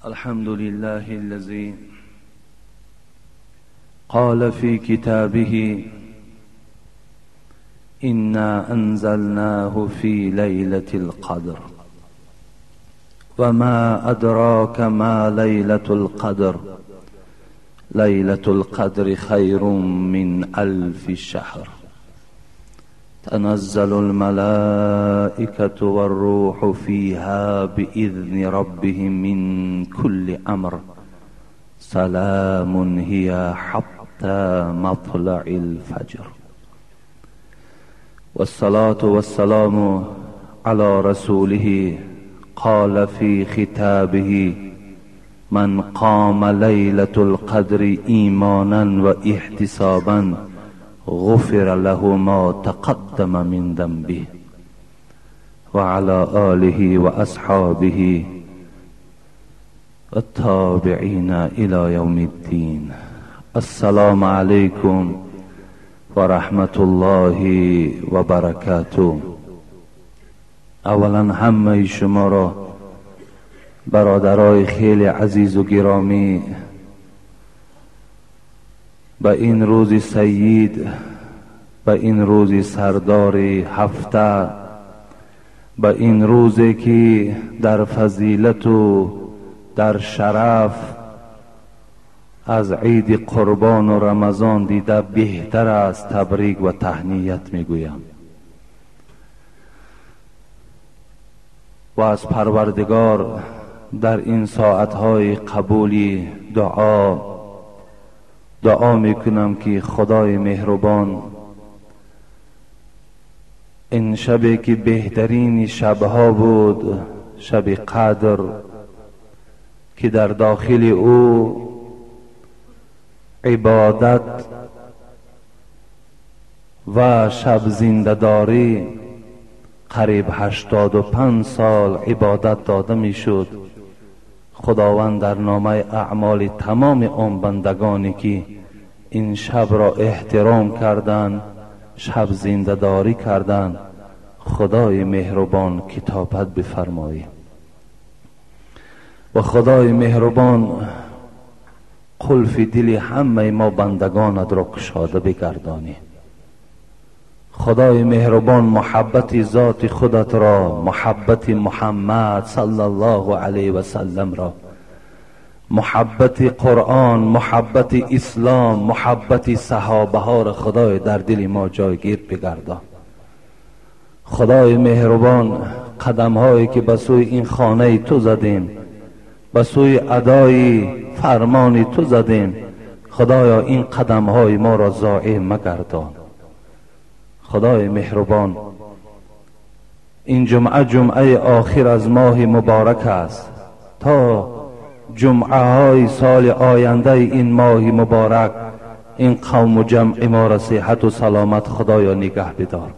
الحمد لله الذي قال في كتابه إنا أنزلناه في ليلة القدر وما أدراك ما ليلة القدر ليلة القدر خير من ألف شهر تنزل الملائكة والروح فيها بإذن ربهم من كل أمر سلام هي حتى مطلع الفجر. والصلاة والسلام على رسوله قال في ختابه من قام ليلة القدر إيمانا واحتسابا غفر له ما تقدم من ذنبه. وعلى آله وأصحابه التابعين إلى يوم الدين. السلام عليكم ورحمة الله وبركاته. اولا همه شما را برادرای خیلی عزیز و گرامی به این روز سید، به این روز سردار هفته، به این روزی که در فضیلت و در شرف از عید قربان و رمضان دیده بهتر است تبریک و تهنیت میگویم و از پروردگار در این ساعتهای قبولی دعا میکنم که خدای مهربان این شبی که بهترین شبها بود، شب قدر که در داخل او عبادت و شب زنده‌داری قریب 85 سال عبادت داده میشد، خداوند در نامه اعمال تمام آن بندگانی که این شب را احترام کردند، شب زنده‌داری کردند، خدای مهربان کتابت بفرمایید و خدای مهربان قلف دل همه ما بندگانت را کشاده بگردانی. خدای مهربان محبت ذات خودت را، محبت محمد صلی الله علیه و سلم را، محبت قرآن، محبت اسلام، محبت صحابه ها را خدای در دل ما جایگیر بگردان. خدای مهربان قدم هایی که به سوی این خانه تو زدیم، به سوی ادای فرمان تو زدیم، خدایا این قدم های ما را ضایع مگردان. خدای مهربان این جمعه جمعه آخر از ماه مبارک است، تا جمعه های سال آینده این ماه مبارک این قوم و جمع ما را صحت و سلامت خدایا نگه بدار.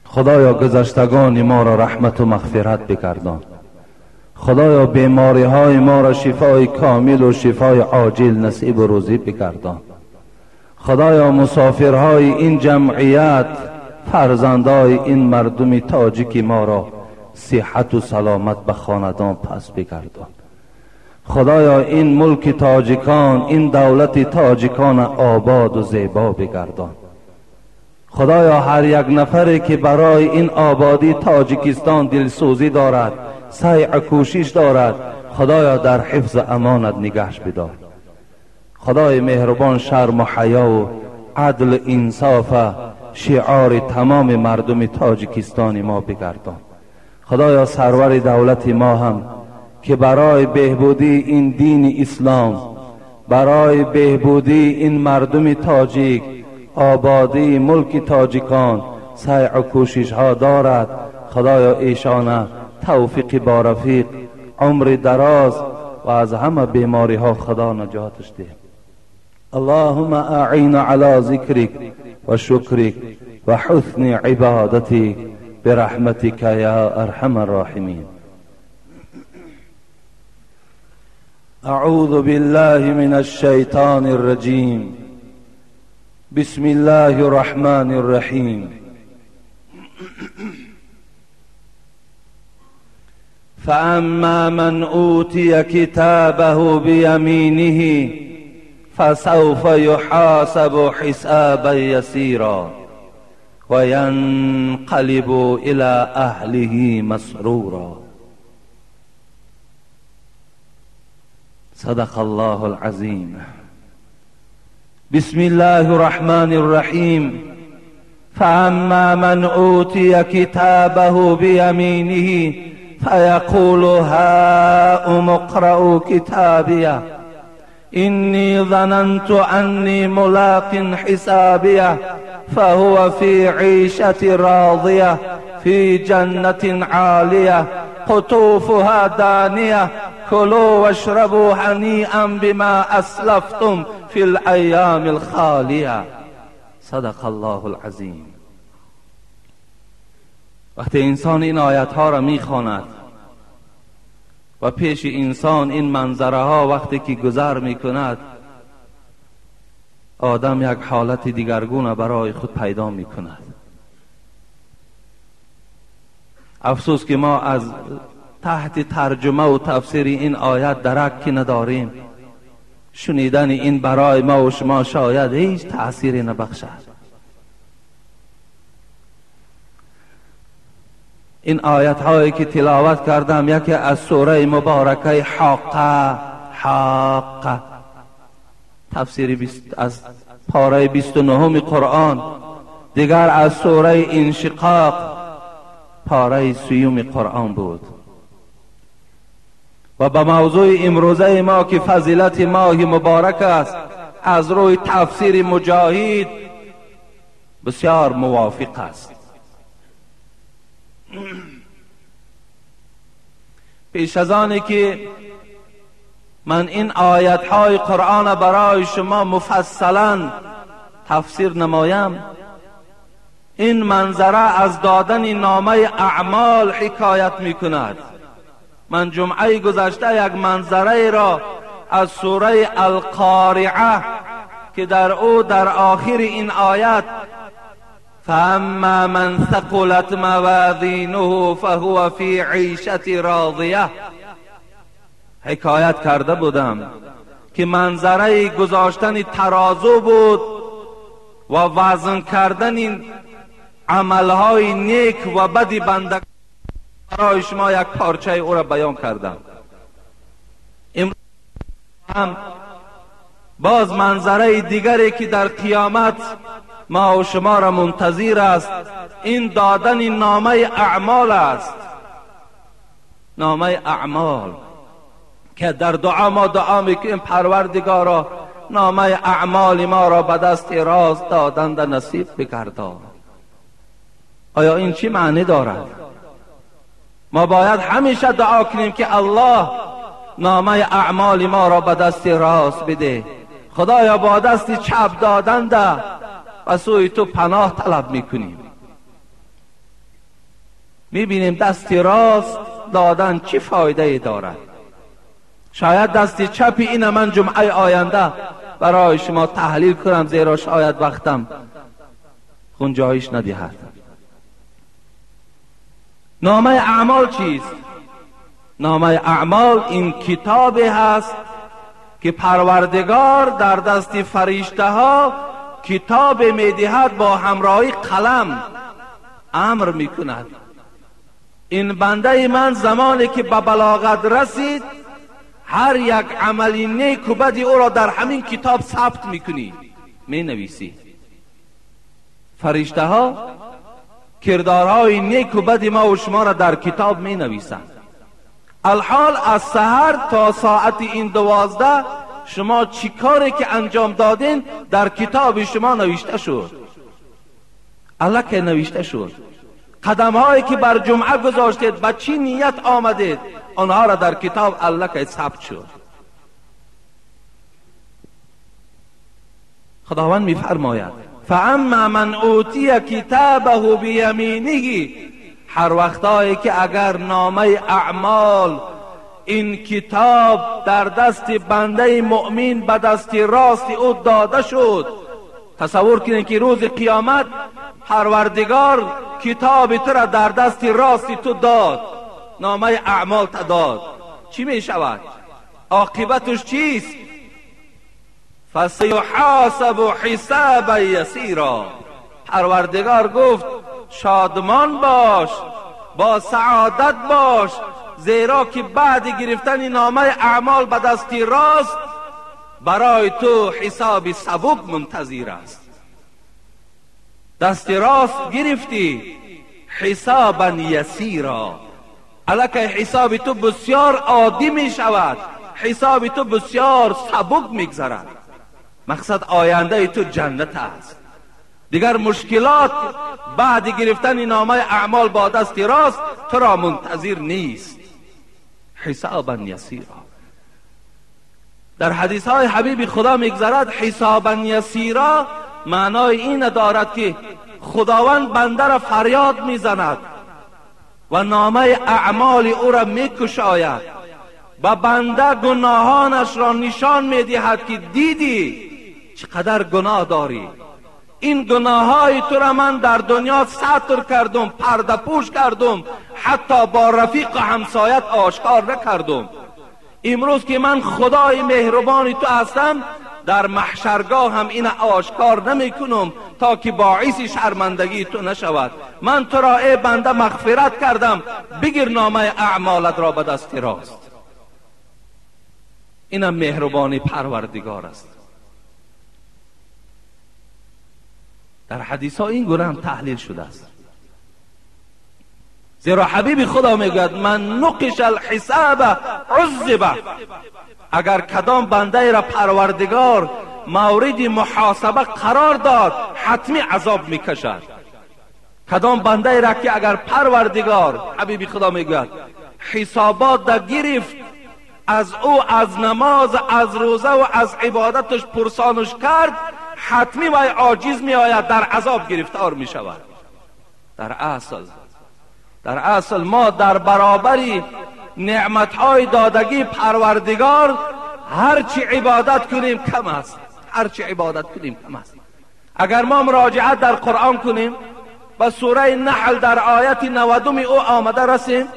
خدایا گذشتگان ما را رحمت و مغفرت بگردان. خدایا بیماری های ما را شفای کامل و شفای عاجل نصیب و روزی بگردان. خدایا مسافرهای این جمعیت، فرزندای این مردم تاجیک ما را صحت و سلامت به خاندان پس بگردان. خدایا این ملک تاجیکان، این دولت تاجیکان آباد و زیبا بگردان. خدایا هر یک نفری که برای این آبادی تاجیکستان دلسوزی دارد، سعی و کوشش دارد، خدایا در حفظ امانت نگهش بدار. خدای مهربان شرم و حیا و عدل و انصاف شعار تمام مردم تاجیکستان ما بگردان. خدایا سرور دولت ما هم که برای بهبودی این دین اسلام، برای بهبودی این مردم تاجیک، آبادی ملک تاجیکان سعی و کوشش ها دارد، خدایا ایشانه توفیق با رفیق، عمر دراز و از همه بیماری ها خدا نجاتش ده. اللهم اعین علی ذکرک و شکرک و حسن عبادتک برحمتک یا ارحم الراحمین. اعوذ بالله من الشیطان الرجیم. بسم الله الرحمن الرحیم. فأما من أوتي كتابه بيمينه فسوف يحاسب حسابا يسيرا وينقلب إلى أهله مسرورا. صدق الله العظيم. بسم الله الرحمن الرحيم. فأما من أوتي كتابه بيمينه فيقول هاؤم اقرءوا كتابيه إني ظننت أني ملاق حسابيه فهو في عيشة راضية في جنة عالية قطوفها دانية كلوا واشربوا هنيئا بما أسلفتم في الأيام الخالية. صدق الله العظیم. وقتی انسان این آیت ها را میخواند و پیش انسان این منظره ها وقتی که گذر میکند، آدم یک حالت دیگرگونه برای خود پیدا میکند. افسوس که ما از تحت ترجمه و تفسیر این آیت درک نداریم. شنیدن این برای ما و شما شاید هیچ تأثیری نبخشد. این آیت هایی که تلاوت کردم یکی از سوره مبارکه حاقه، حاقه، تفسیر از پاره 29 قرآن، دیگر از سوره انشقاق پاره 30 قرآن بود. و به موضوع امروزه ما که فضیلت ماه مبارک است، از روی تفسیر مجاهد بسیار موافق است. پیش از آنی که من این آیت های قرآن برای شما مفصلا تفسیر نمایم، این منظره از دادن نامه اعمال حکایت می کند. من جمعه گذشته یک منظره را از سوره القارعه که در او در آخر این آیت فاما من ثقلت موازینه فهو فی عیشة راضیه حکایت کرده بودم که منظره گذاشتن ترازو بود و وزن کردن عملهای نیک و بد بنده. برای شما یک پارچه او را بیان کردم. امروز هم باز منظره دیگری که در قیامت ما و شما را منتظر است، این دادن نامه اعمال است. نامه اعمال که در دعا ما دعا میکنیم پروردگارا نامه اعمال ما را به دست راست دادن نصیب بگردان. آیا این چی معنی دارد؟ ما باید همیشه دعا کنیم که الله نامه اعمال ما را به دست راست بده. خدایا با دست چپ دادنده و سوی تو پناه طلب میکنیم. میبینیم دست راست دادن چی فایده ای دارد. شاید دست چپ این من جمعه آینده برای شما تحلیل کنم، زیرا شاید وقتم گنجایش ندهد. نامه اعمال چیست؟ نامه اعمال این کتابی هست که پروردگار در دست فرشته ها کتاب میدهد، با همراهی قلم امر میکند. این بنده من زمانی که به بلاغت رسید هر یک عملی نیک و بدی او را در همین کتاب ثبت میکنی، مینویسی. فرشته ها کردارهای نیک و بد ما و شما را در کتاب می نویسند. الحال از سحر تا ساعت این 12 شما چی کاری که انجام دادین در کتاب شما نوشته شد، الکه نوشته شد. قدم هایی که بر جمعه گذاشتید، با چی نیت آمدید، آنها را در کتاب الکه ثبت شد. خداوند میفرماید فاما من اوتی کتابه بیمینه، هر وقتایی که اگر نامه اعمال این کتاب در دست بنده مؤمن به دست راست او داده شد، تصور کنید که روز قیامت پروردگار کتاب تو را در دست راست تو داد. نامه اعمال داد، چی می شود؟ عاقبتش چیست؟ فسیحاسب حسابا یسیرا. پروردگار گفت شادمان باش، با سعادت باش، زیرا که بعد گرفتن نامه اعمال به دستی راست برای تو حساب سبک منتظر است. دست راست گرفتی، حسابا یسیرا، الکه حساب تو بسیار عادی می شود، حساب تو بسیار سبک می گذرد. مقصد آینده تو جنت است. دیگر مشکلات بعد گرفتن نامه اعمال با دست راست تو را منتظر نیست. حسابا یسیرا. در حدیث های حبیب خدا میگذرد حسابا یسیرا معنای این دارد که خداوند بنده را فریاد میزند و نامه اعمال او را میکشاید و بنده گناهانش را نشان میدهد که دیدی چقدر گناه داری، این گناههای تو را من در دنیا ستر کردم، پرده پوش کردم، حتی با رفیق و همسایت آشکار نکردم. امروز که من خدای مهربان تو هستم در محشرگاه هم این آشکار نمی کنم تا که باعث شرمندگی تو نشود. من تو را ای بنده مغفرت کردم، بگیر نامه اعمالت را به دست راست. اینم مهربانی پروردگار است. در حدیث ها این گونه هم تحلیل شده است. زیرا حبیب خدا میگوید من نقش الحساب عذب، اگر کدام بنده را پروردگار مورد محاسبه قرار داد حتمی عذاب میکشد. کدام بنده را که اگر پروردگار، حبیب خدا میگوید، حسابات را گرفت از او، از نماز، از روزه و از عبادتش پرسانش کرد، حتمی وی عاجز می آید، در عذاب گرفتار می شود. در اصل ما در برابر نعمتهای دادگی پروردگار هرچی عبادت کنیم کم است، هرچی عبادت کنیم کم است. اگر ما مراجعت در قرآن کنیم و سوره نحل در آیت 90 او آمده رسیم،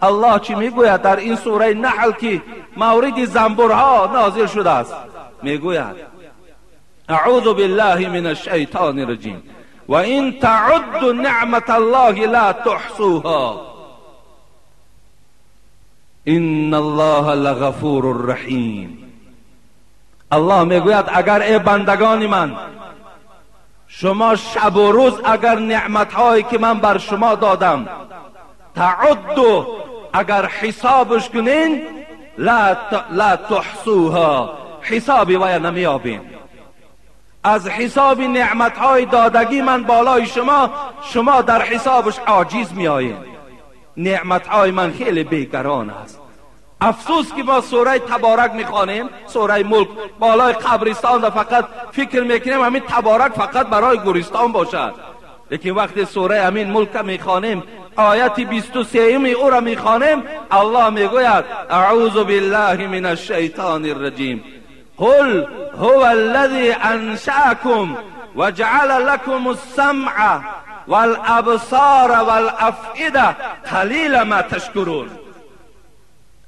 الله چی میگوید در این سوره نحل که مورد زنبورها نازل شده است؟ میگوید اعوذ بالله من الشیطان الرجیم و این تعدوا نعمت الله لا تحصوها ان الله لغفور رحیم. الله میگوید اگر ای بندگان من شما شب و روز اگر نعمتهایی که من بر شما دادم تعدوا اگر حسابش کنین لا تحصوها، حسابی ویا نمیابین. از حساب نعمتهای دادگی من بالای شما، شما در حسابش عاجز میآیین. نعمتهای من خیلی بیگران است. افسوس که ما سوره تبارک میخوانیم، سوره ملک بالای قبرستان و فقط فکر میکنیم همین تبارک فقط برای گورستان باشد، لیکن وقتی سوره همین ملک میخوانیم آیت 23 او را میخوانیم، الله میگوید اعوذ بالله من الشیطان الرجیم قل هو الذي انشأكم وجعل لكم السمع والابصار والافئده قلیلا ما تشکرون.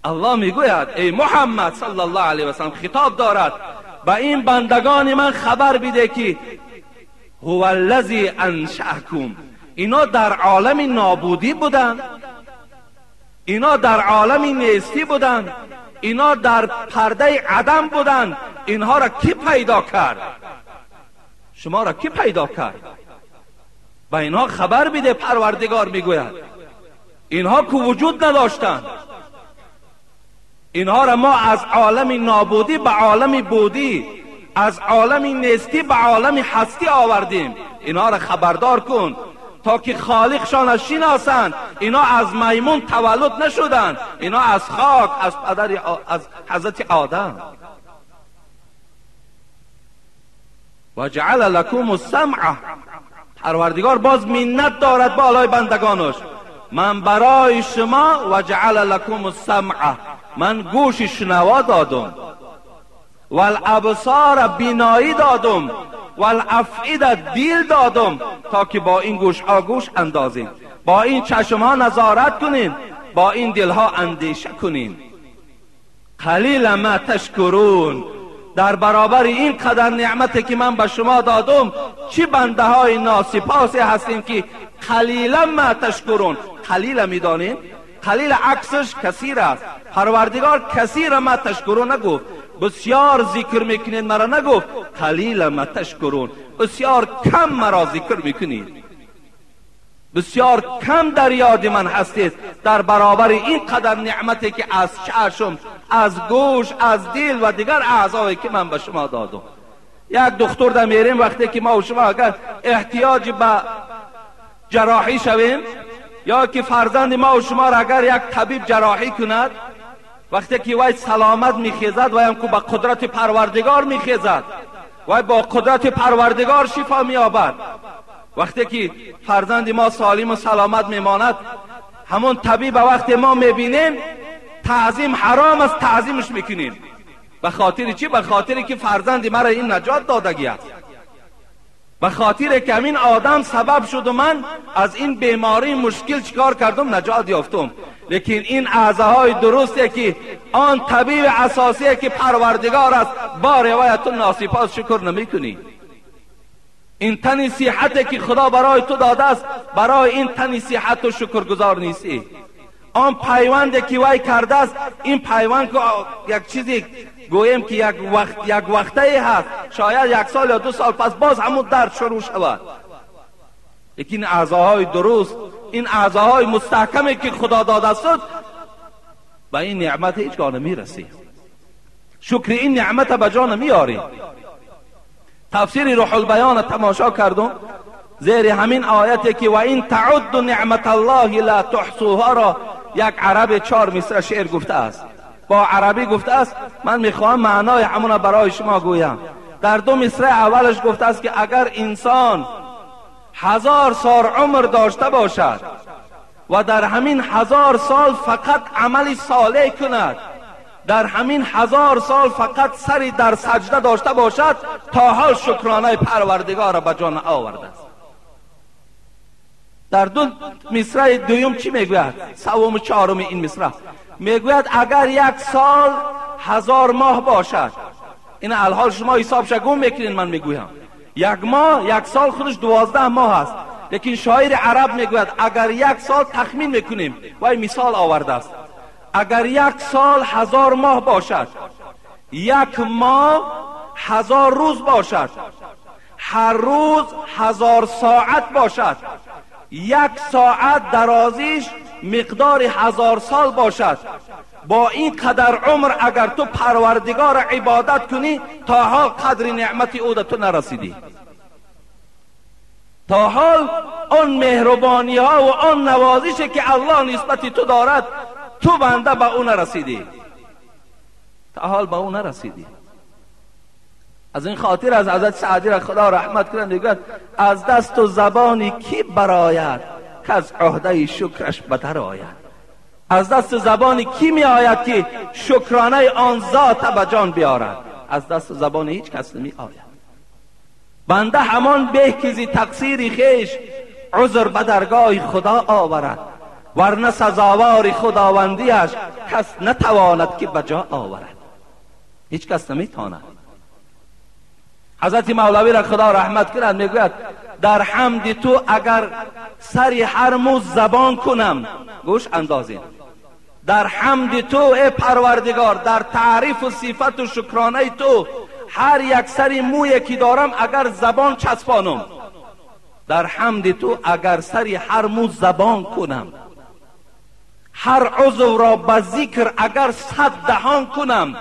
الله میگوید ای محمد صلی الله علیه و سلم، خطاب دارد به این بندگان من خبر بده که هو الذی انشأکم، اینا در عالم نابودی بودن، اینا در عالم نیستی بودن، اینا در پرده عدم بودن، اینها را کی پیدا کرد؟ شما را کی پیدا کرد؟ به اینها خبر بده. پروردگار میگوید اینها که وجود نداشتند، اینها را ما از عالم نابودی به عالم بودی، از عالم نیستی به عالم هستی آوردیم. اینها را خبردار کن تا که خالقشان شناسند. اینا از میمون تولد نشدند، اینا از خاک، از پدر، از حضرت آدم. و جعل لکم السمع، پروردگار باز منت دارد بالای بندگانش، من برای شما و جعل لکم السمع، من گوش شنوا دادم، والابصار بینایی دادم، والافئده دل دادم، تا که با این گوش ها گوش اندازیم، با این چشم ها نظارت کنیم. با این دلها اندیشه کنیم. قلیل ما تشکرون، در برابر این قدر نعمتی که من به شما دادم چی بنده های ناسپاسی هستیم که قلیلا ما تشکرون. قلیل میدانیم، قلیل عکسش کثیر است. پروردگار کثیر ما تشکرون نگفت، بسیار ذکر میکنید مرا نگفت، قلیل ما تشکرون، بسیار کم مرا ذکر میکنید، بسیار کم در یاد من هستید در برابر این قدر نعمتی که از چشم، از گوش، از دل و دیگر اعضایی که من به شما دادم. یک دکتر در میریم وقتی که ما و شما اگر احتیاج به جراحی شویم یا که فرزند ما و شما را اگر یک طبیب جراحی کند، وقتی که وی سلامت میخیزد و هم که با قدرت پروردگار میخیزد، وی با قدرت پروردگار شفا مییابد. وقتی که فرزند ما سالم و سلامت میماند، همون طبیب وقتی ما میبینیم تعظیم حرام است، تعظیمش میکنیم. به خاطر چی؟ به خاطر که فرزند مرا این نجات دادگی است، به خاطر که همین آدم سبب شد و من از این بیماری مشکل چیکار کردم؟ نجات یافتم. لیکن این اعضاهای درسته که آن طبیب اساسی که پروردگار است، با روایت ناسپاس شکر نمیکنی. این تن صحتی که خدا برای تو داده است، برای این تن صحت تو شکرگزار نیستی. آن پیوند که وی کرده است، این پیوند که یک چیزی گوییم که یک وقته هست، شاید یک سال یا 2 سال پس باز همون درد شروع شود. لیکن اعضاهای درست، این اعضاهای مستحکمی که خدا داده است، به این نعمت هیچگاه نمیرسی. شکر این نعمت به جا نمیاری. تفسیر روح البیان تماشا کردم، زیر همین آیتی که و این تعد نعمت الله لا تحصوها را یک عرب 4 مصرع شعر گفته است، با عربی گفته است. من میخواهم معنای همون برای شما گویم. در 2 مصرع اولش گفته است که اگر انسان 1000 سال عمر داشته باشد و در همین 1000 سال فقط عمل صالح کند، در همین 1000 سال فقط سری در سجده داشته باشد، تا حال شکرانه پروردگار را به جان آورده است. در 2 مصرع دوم چی میگوید؟ سوم و چهارم این مصرع میگوید اگر 1 سال 1000 ماه باشد، این الحال شما حساب شگون میکنین، من میگویم 1 ماه 1 سال خودش 12 ماه است، لیکن شاعر عرب میگوید اگر 1 سال تخمین میکنیم، وای مثال آورده است، اگر 1 سال 1000 ماه باشد، 1 ماه 1000 روز باشد، هر روز 1000 ساعت باشد، 1 ساعت درازیش مقدار 1000 سال باشد، با این قدر عمر اگر تو پروردگار عبادت کنی، تا حال قدر نعمت او در تو نرسیدی. تا حال آن مهربانی ها و آن نوازشی که الله نسبت تو دارد، تو بنده به او نرسیدی، تا حال به او نرسیدی. از این خاطر از حضرت سعدی را خدا رحمت کنه میگوید از دست و زبانی کی براید که از عهده شکرش بدر آید. از دست زبانی کی می آید که شکرانه آن ذات به جان بیارد؟ از دست زبان هیچ کس نمی آید. بنده همان به که زی تقصیر خویش عذر به درگاه خدا آورد، ورنه سزاوار خداوندیش کس نتواند که به جا آورد. هیچ کس نمیتواند. حضرت مولوی را خدا رحمت کند میگوید در حمد تو اگر سری هر مو زبان کنم، گوش اندازین، در حمد تو ای پروردگار، در تعریف و صفت و شکرانه تو هر یک سری موی که دارم اگر زبان چسبانم، در حمد تو اگر سری هر مو زبان کنم، هر عضو را به ذکر اگر 100 دهان کنم،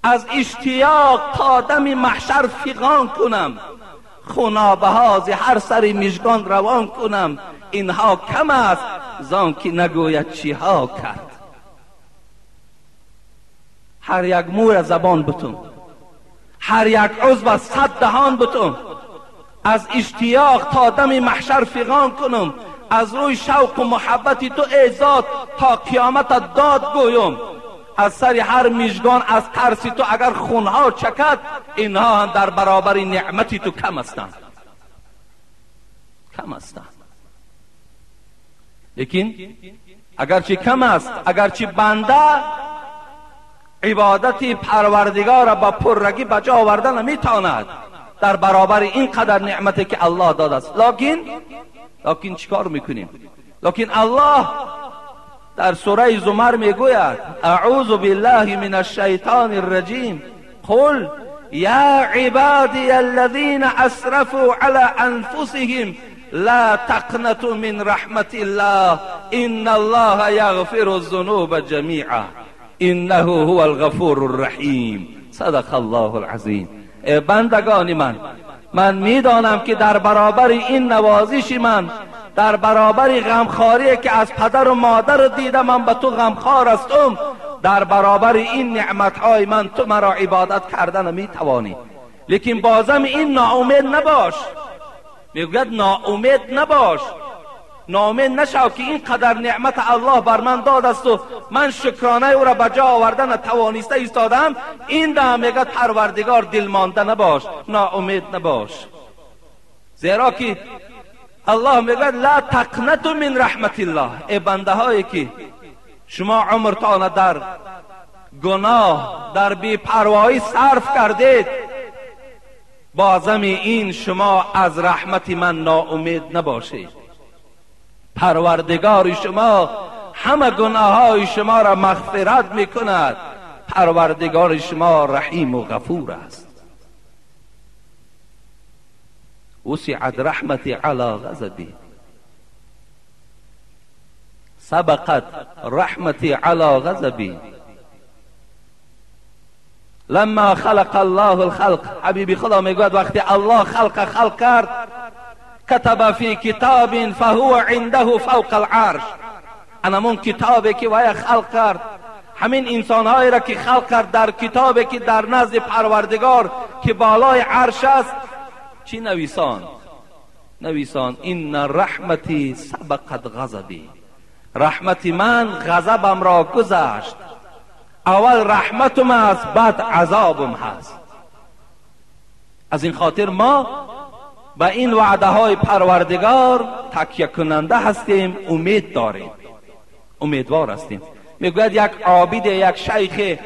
از اشتیاق تا دم محشر فغان کنم، خونابه ز هر سری مژگان روان کنم، اینها کم است زان که نگوید چیها کرد. هر یک مو زبان بتون، هر یک عضو 100 دهان بتون، از اشتیاق تا دم محشر فغان کنم، از روی شوق و محبت تو ای ذات تا قیامت داد گویم، از سر هر مژگان از ترس تو اگر خونها چکد، اینها هم در برابر نعمتی تو کم هستند، کم هستند. لیکن اگرچه کم است، اگرچه بنده عبادت پروردگار را با پررگی به جا آورده نمیتواند در برابر این قدر نعمتی که الله داده است، لکن چیکار میکنیم؟ لکن الله در سوره زمر میگوید اعوذ بالله من الشیطان الرجیم قل یا عبادی الذین اسرفوا علی انفسهم لا تقنطوا من رحمت الله ان الله یغفر الذنوب جمیعا انه هو الغفور الرحیم. صدق الله العظیم. ای بندگان من، من میدانم که در برابر این نوازش من، در برابر غمخواری که از پدر و مادر دیدم من به تو غمخوار هستم، در برابر این نعمتهای من تو مرا عبادت کردن میتوانی، لیکن بازم این ناامید نباش. میگوید ناامید نباش، ناامید نشو که این قدر نعمت الله بر من داد است و من شکرانه او را به جا آوردن توانسته ایستادم. این دم میگه پروردگار دلمانده نباش، ناامید نباش، زیرا که الله میگه لا تقنطوا من رحمت الله. ای بنده هایی که شما عمرتان در گناه، در بی‌پروایی صرف کردید، بازم این شما از رحمت من ناامید نباشید. پروردگار شما همه گناه های شما را مغفرت میکند. پروردگار شما رحیم و غفور است. وسعت رحمتی علی غضبی، سبقت رحمتی علی غضبی. لما خلق الله الخلق، حبیبی خدا میگوید وقتی الله خلق کرد، کتب فی کتاب فهو عنده فوق العرش. انمون کتابی که وی خلق کرد، همین انسانهایی را که خلق کرد در کتابی که در نزد پروردگار که بالای عرش است، چی نویسان؟ نویسان ان رحمتی سبقت غضبی، رحمت من غضبم را گذشت. اول رحمتم است، بعد عذابم هست. از این خاطر ما به این وعده های پروردگار تکیه کننده هستیم، امید داریم، امیدوار هستیم. میگوید یک عابد، یک شیخ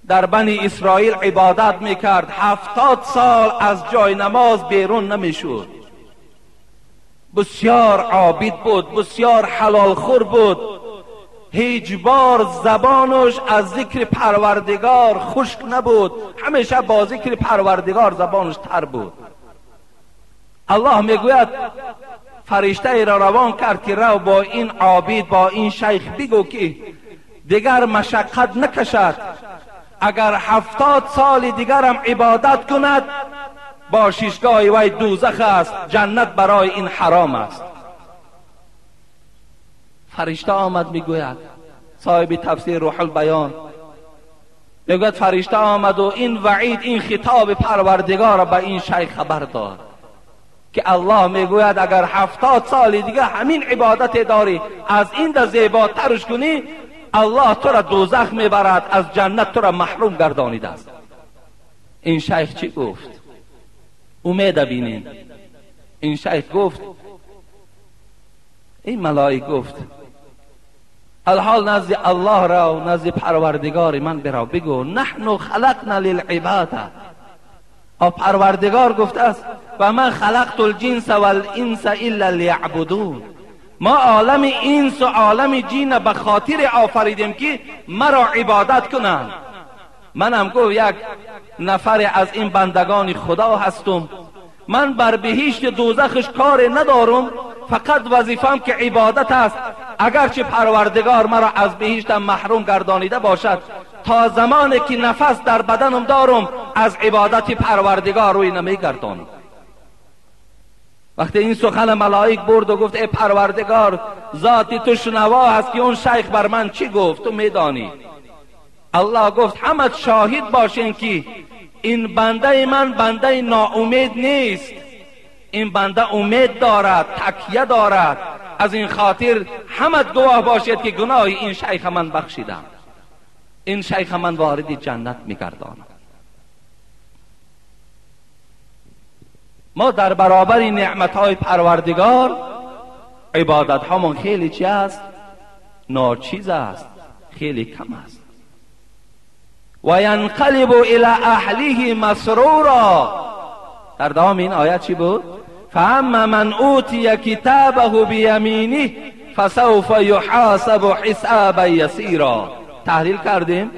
در بنی اسرائیل عبادت میکرد، 70 سال از جای نماز بیرون نمیشد. بسیار عابد بود، بسیار حلال خور بود، هیچ بار زبانش از ذکر پروردگار خشک نبود، همیشه با ذکر پروردگار زبانش تر بود. الله میگوید فرشته ای را روان کرد که رو با این عابد، با این شیخ بگو که دیگر مشقت نکشد، اگر 70 سال دیگر هم عبادت کند با ششگاه وی دوزخ است، جنت برای این حرام است. فرشته آمد، میگوید صاحب تفسیر روح البیان میگوید فرشته آمد و این وعید، این خطاب پروردگار را به این شیخ خبر داد که الله میگوید اگر 70 سال دیگه همین عبادت داری، از این در زیباترش کنی، الله تو را دوزخ میبرد، از جنت تو را محروم گردانیده است. این شیخ چی گفت؟ امید بینین. این شیخ گفت، این ملائک گفت الحال نزد الله را و نزد پروردگار من برا بگو نحن خلقنا للعباده. پروردگار گفته است و من خلقت الجنس والانس الا لیعبدون. ما عالم انس و عالم جن به خاطر آفریدیم که مرا عبادت کنند. منم گفت یک نفر از این بندگان خدا هستم، من بر بهشت دوزخش کار ندارم، فقط وظیفم که عبادت است. اگرچه پروردگار مرا از بهشتم محروم گردانیده باشد، تا زمانی که نفس در بدنم دارم از عبادت پروردگار روی نمیگردانم. وقتی این سخن ملائک برد و گفت ای پروردگار، ذاتی تو شنوا هست که اون شیخ بر من چی گفت، تو میدانی. الله گفت همه شاهد باشین که این بنده من بنده ناامید نیست، این بنده امید دارد، تکیه دارد. از این خاطر همه گواه باشید که گناه این شیخ من بخشیدم، این شیخ من وارد جنت میگردانم. ما در برابر نعمتهای پروردگار عبادت هامون خیلی چی است؟ ناچیز است، خیلی کم است. و ینقلب الی اهله مسرورا. در دوام این آیت چی بود؟ فاما من اوتی کتابه بیمینه فسوف یحاسب حسابا یسیرا. تحلیل کردیم،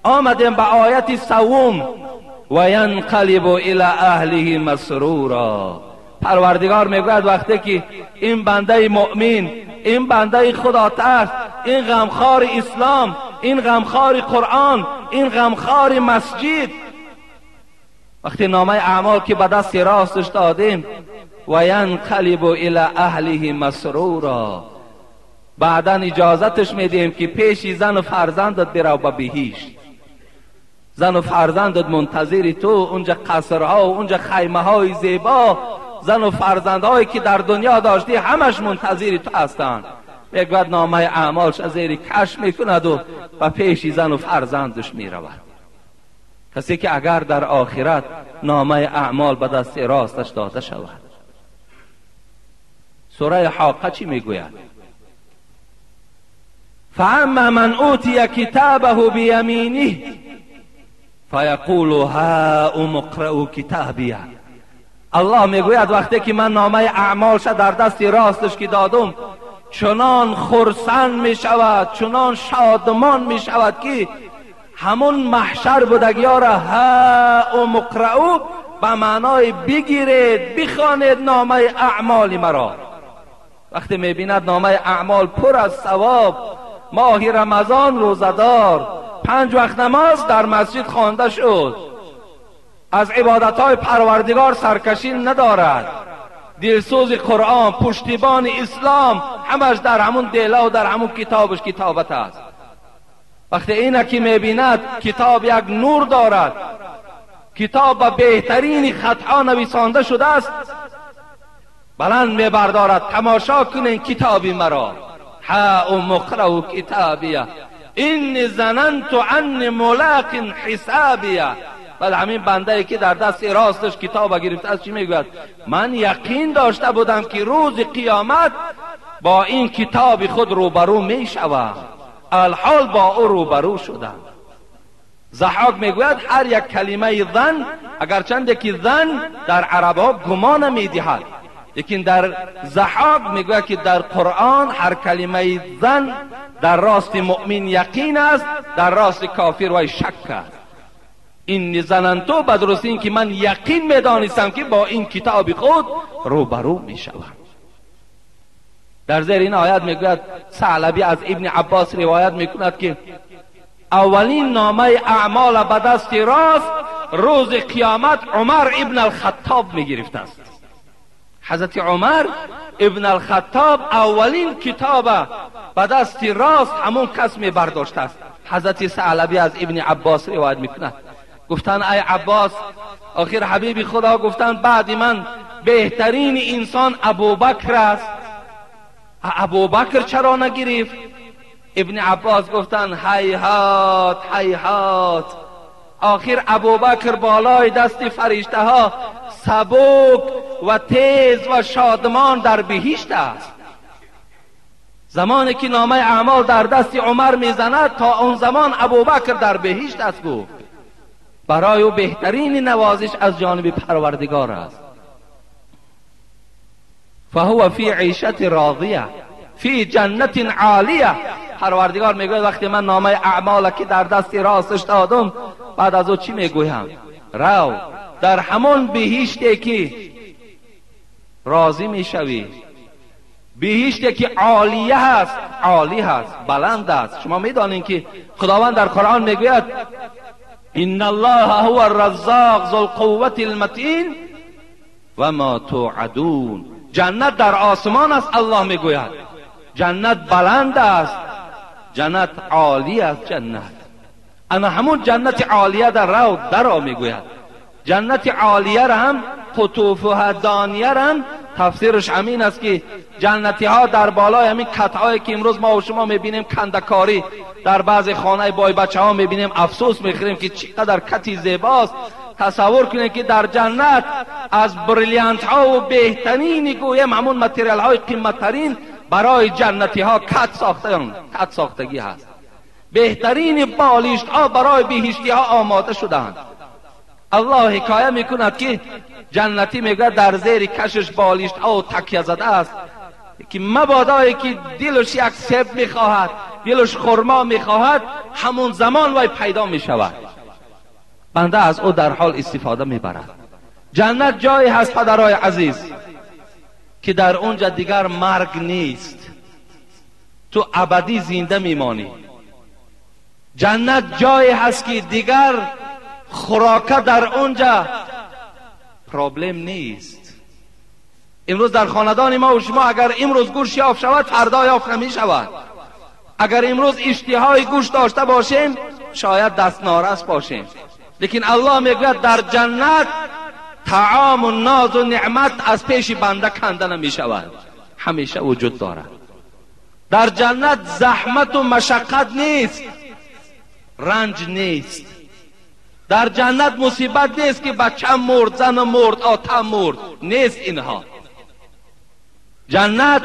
آمدیم به آیت سوم، و ینقلب الی اهله مسرورا. پروردگار میگوید وقتی که این بنده مؤمن، این بنده خدا ترس، این غمخوار اسلام، این غمخوار قرآن، این غمخوار مسجد، وقتی نامه اعمال که به دست راستش دادیم، و ینقلب الی اهله مسرورا، بعدا اجازتش میدیم که پیش زن و فرزندت برو به بهشت. زن و فرزندت منتظر تو، اونجا قصرها و اونجا خیمه های زیبا، زن و فرزندهایی که در دنیا داشتی همش منتظر تو هستند. میگوید نامه اعمالش از زیر کش میکند و به پیش زن و فرزندش میرود. کسی که اگر در آخرت نامه اعمال به دست راستش داده شود. سوره حاقه چی میگوید؟ فاما من اوتی کتابه بیمینه فیقول هاؤم اقرءوا کتابیه. الله میگوید وقتی که من نامه اعمالش در دست راستش که دادم، چنان خرسند میشود، چنان شادمان میشود که همون محشر بودگی را هاؤم اقرءوا به معنای بگیرید، بخوانید نامه اعمال مرا. وقتی میبیند نامه اعمال پر از ثواب، ماه رمضان روزه‌دار، 5 وقت نماز در مسجد خوانده شد، از عبادتهای پروردگار سرکشی ندارد، دلسوز قرآن، پشتیبان اسلام، همش در همون دله و در همون کتابش کتابت است. وقتی اینه که میبیند کتاب یک نور دارد، کتاب به بهترین خطها نویسانده شده است، بلند میبردارد، تماشا کنین کتابی مرا، هاؤم اقرءوا کتابیه انی ظننت انی ملاق حسابیه. ولی همین بنده ای که در دست راستش کتاب گرفته است چی میگوید؟ من یقین داشته بودم که روز قیامت با این کتاب خود روبرو میشوم، الحال با او روبرو شدم. ضحاک میگوید هر یک کلمه ظن، اگرچند که ظن در عربها گمان میدهد، لیکن در ضحاک میگوید که در قرآن هر کلمه ظن در راست مؤمن یقین است، در راست کافر وی شک است. این ظننتو به درستی این که من یقین میدانستم که با این کتاب خود روبرو میشوم. در زیر این آیت میگوید ثعلبی از ابن عباس روایت میکند که اولین نامه اعمال به دست راست روز قیامت عمر ابن الخطاب میگرفت است. حضرت عمر ابن الخطاب اولین کتاب به دست راست همون کس می برداشته است. حضرت ثعلبی از ابن عباس روایت میکند، گفتن ای عباس، آخر حبیب خدا گفتن بعد من بهترین انسان ابوبکر است، ابوبکر چرا نگرفت؟ ابن عباس گفتن هیهات هیهات، آخر ابوبکر بالای دست فرشته ها سبک و تیز و شادمان در بهشت است. زمانی که نامه اعمال در دست عمر میزند تا آن زمان ابوبکر در بهشت است. گفت برای او بهترین نوازش از جانب پروردگار است. فهو فی عیشت راضیه فی جنت عالیه. پروردگار میگوید وقتی من نامه اعمال که در دست راستش دادم، بعد از او چی میگویم؟ رو در همون بهشتی که راضی میشوی، بهشتی که عالیه هست، عالی هست، بلند است. شما میدانین که خداوند در قرآن میگوید ان الله هو الرزاق ذو القوة المتین و ما توعدون. جنت در آسمان است. الله میگوید جنت بلند است، جنت عالی است. جنت انا همون جنت عالیه در رو درا میگوید. جنت عالیه را هم قطوفها دانیه را هم تفسیرش همین است که جنتی ها در بالای همین کتهایی که امروز ما و شما میبینیم کندکاری در بعض خانه بای بچه ها میبینیم، افسوس میخوریم که چقدر کتی زیباست. تصور کنید که در جنت از بریلیانت ها و بهترین گویم همون متریال های قیمت ترین برای جنتی ها کت ساختن، کت ساختگی هست. بهترین بالشت ها برای بهشتی ها آماده شدند. الله حکایه میکند که جنتی میگه در زیر کشش بالشت ها و تکیه زده است که مبادایی که دلش یک سیب میخواهد، دلش خرما میخواهد، همون زمان وی پیدا میشود. بنده از او در حال استفاده میبرد. جنت جایی هست پدرای عزیز که در اونجا دیگر مرگ نیست، تو ابدی زنده میمانی. جنت جایی هست که دیگر خوراکه در اونجا پرابلم نیست. امروز در خاندان ما و شما اگر امروز گوشت یافت شود فردا یافت نمی شود. اگر امروز اشتهای گوشت داشته باشیم شاید دست نارس باشیم. لیکن الله میگوید در جنت طعام و ناز و نعمت از پیش بنده کنده نمی شود، همیشه وجود دارد. در جنت زحمت و مشقت نیست، رنج نیست. در جنت مصیبت نیست که بچه مرد، زن مرد، آتم مرد، نیست اینها. جنت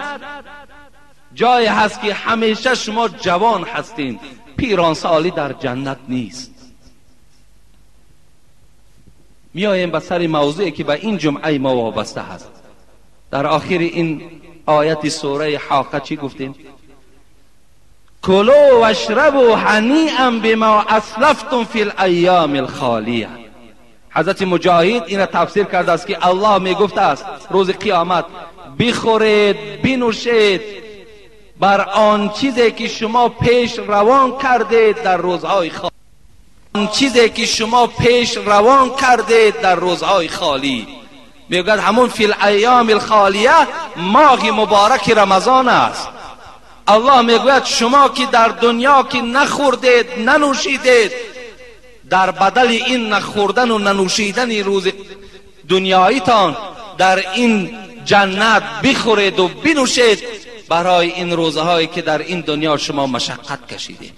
جایی هست که همیشه شما جوان هستین، پیرانسالی در جنت نیست. میاییم به سر موضوعی که به این جمعه ما وابسته هست. در آخر این آیت سوره حاقه چی گفتیم؟ کلوا واشربوا هنیئا بما اسلفتم فی الایام الخالیه. حضرت مجاهد این تفسیر کرده است که الله میگفته است روز قیامت بخورید بنوشید بر آن چیزی که شما پیش روان کردید در روزهای خالی، آن چیزی که شما پیش روان کردید در روزهای خالی. میگوید همون فی الایام الخالیه ماه مبارک رمضان است. الله میگوید شما که در دنیا که نخوردید ننوشیدید، در بدل این نخوردن و ننوشیدن روز دنیاییتان در این جنت بخورید و بنوشید برای این روزهایی که در این دنیا شما مشقت کشیدید.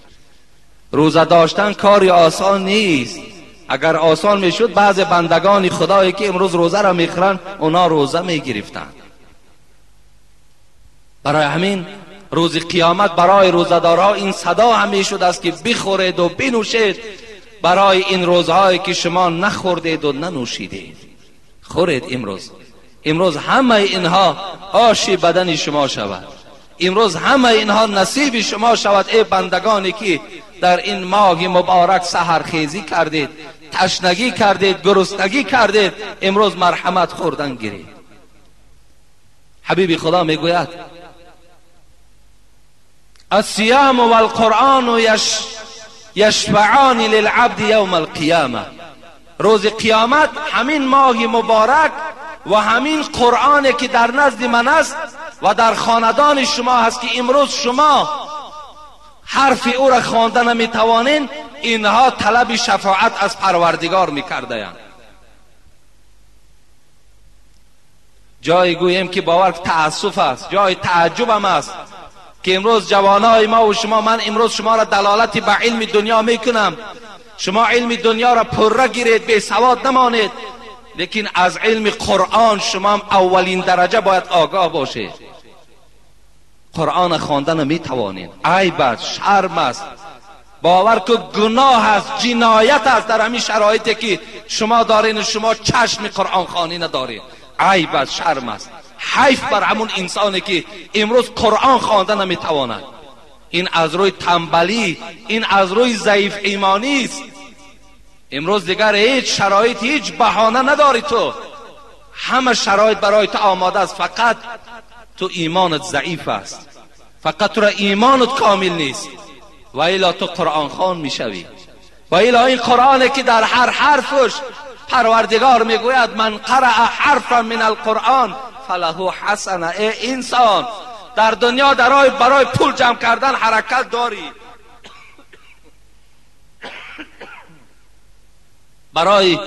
روزه داشتن کاری آسان نیست. اگر آسان میشد بعض بندگان خدایی که امروز روزه را میخورند اونا روزه میگرفتند. برای همین روز قیامت برای روزه‌دارها این صدا هم میشد است که بخورید و بنوشید برای این روزهایی که شما نخوردید و ننوشیدید. خورید امروز. امروز همه اینها آش بدن شما شود، امروز همه اینها نصیب شما شود ای بندگانی که در این ماه مبارک سحرخیزی کردید، تشنگی کردید، گرسنگی کردید، امروز مرحمت خوردن گیرید. حبیب خدا میگوید الصيام والقرآن یشفعان للعبد یوم القیامه. روز قیامت همین ماه مبارک و همین قرآن که در نزد من است و در خاندان شما هست که امروز شما حرف او را خوانده نمیتوانین، اینها طلب شفاعت از پروردگار میکردند. جای گوییم که باور تأسف است، جای تعجب هم است که امروز جوانای ما و شما، من امروز شما را دلالت به علم دنیا میکنم، شما علم دنیا را پره گیرید، بی سواد نمانید، لیکن از علم قرآن شما هم اولین درجه باید آگاه باشید. قرآن خواندن میتوانید، عیب است، شرم است، باور که گناه است، جنایت است در همین شرایطی که شما دارین، شما چشم قرآن خوانی ندارید. عیب است، شرم است، حیف بر همون انسانی که امروز قرآن خواندن نمیتواند. این از روی تنبلی، این از روی ضعیف ایمانی است. امروز دیگر هیچ شرایط، هیچ بهانه نداری تو، همه شرایط برای تو آماده است، فقط تو ایمانت ضعیف است، فقط تو را ایمانت کامل نیست، و الا تو قرآن خوان میشوی. و الا این قرآنی که در هر حرفش پروردگار میگوید من قرأ حرفا من القرآن فله حسنه. ای انسان، در دنیا برای پول جمع کردن حرکت داری، برای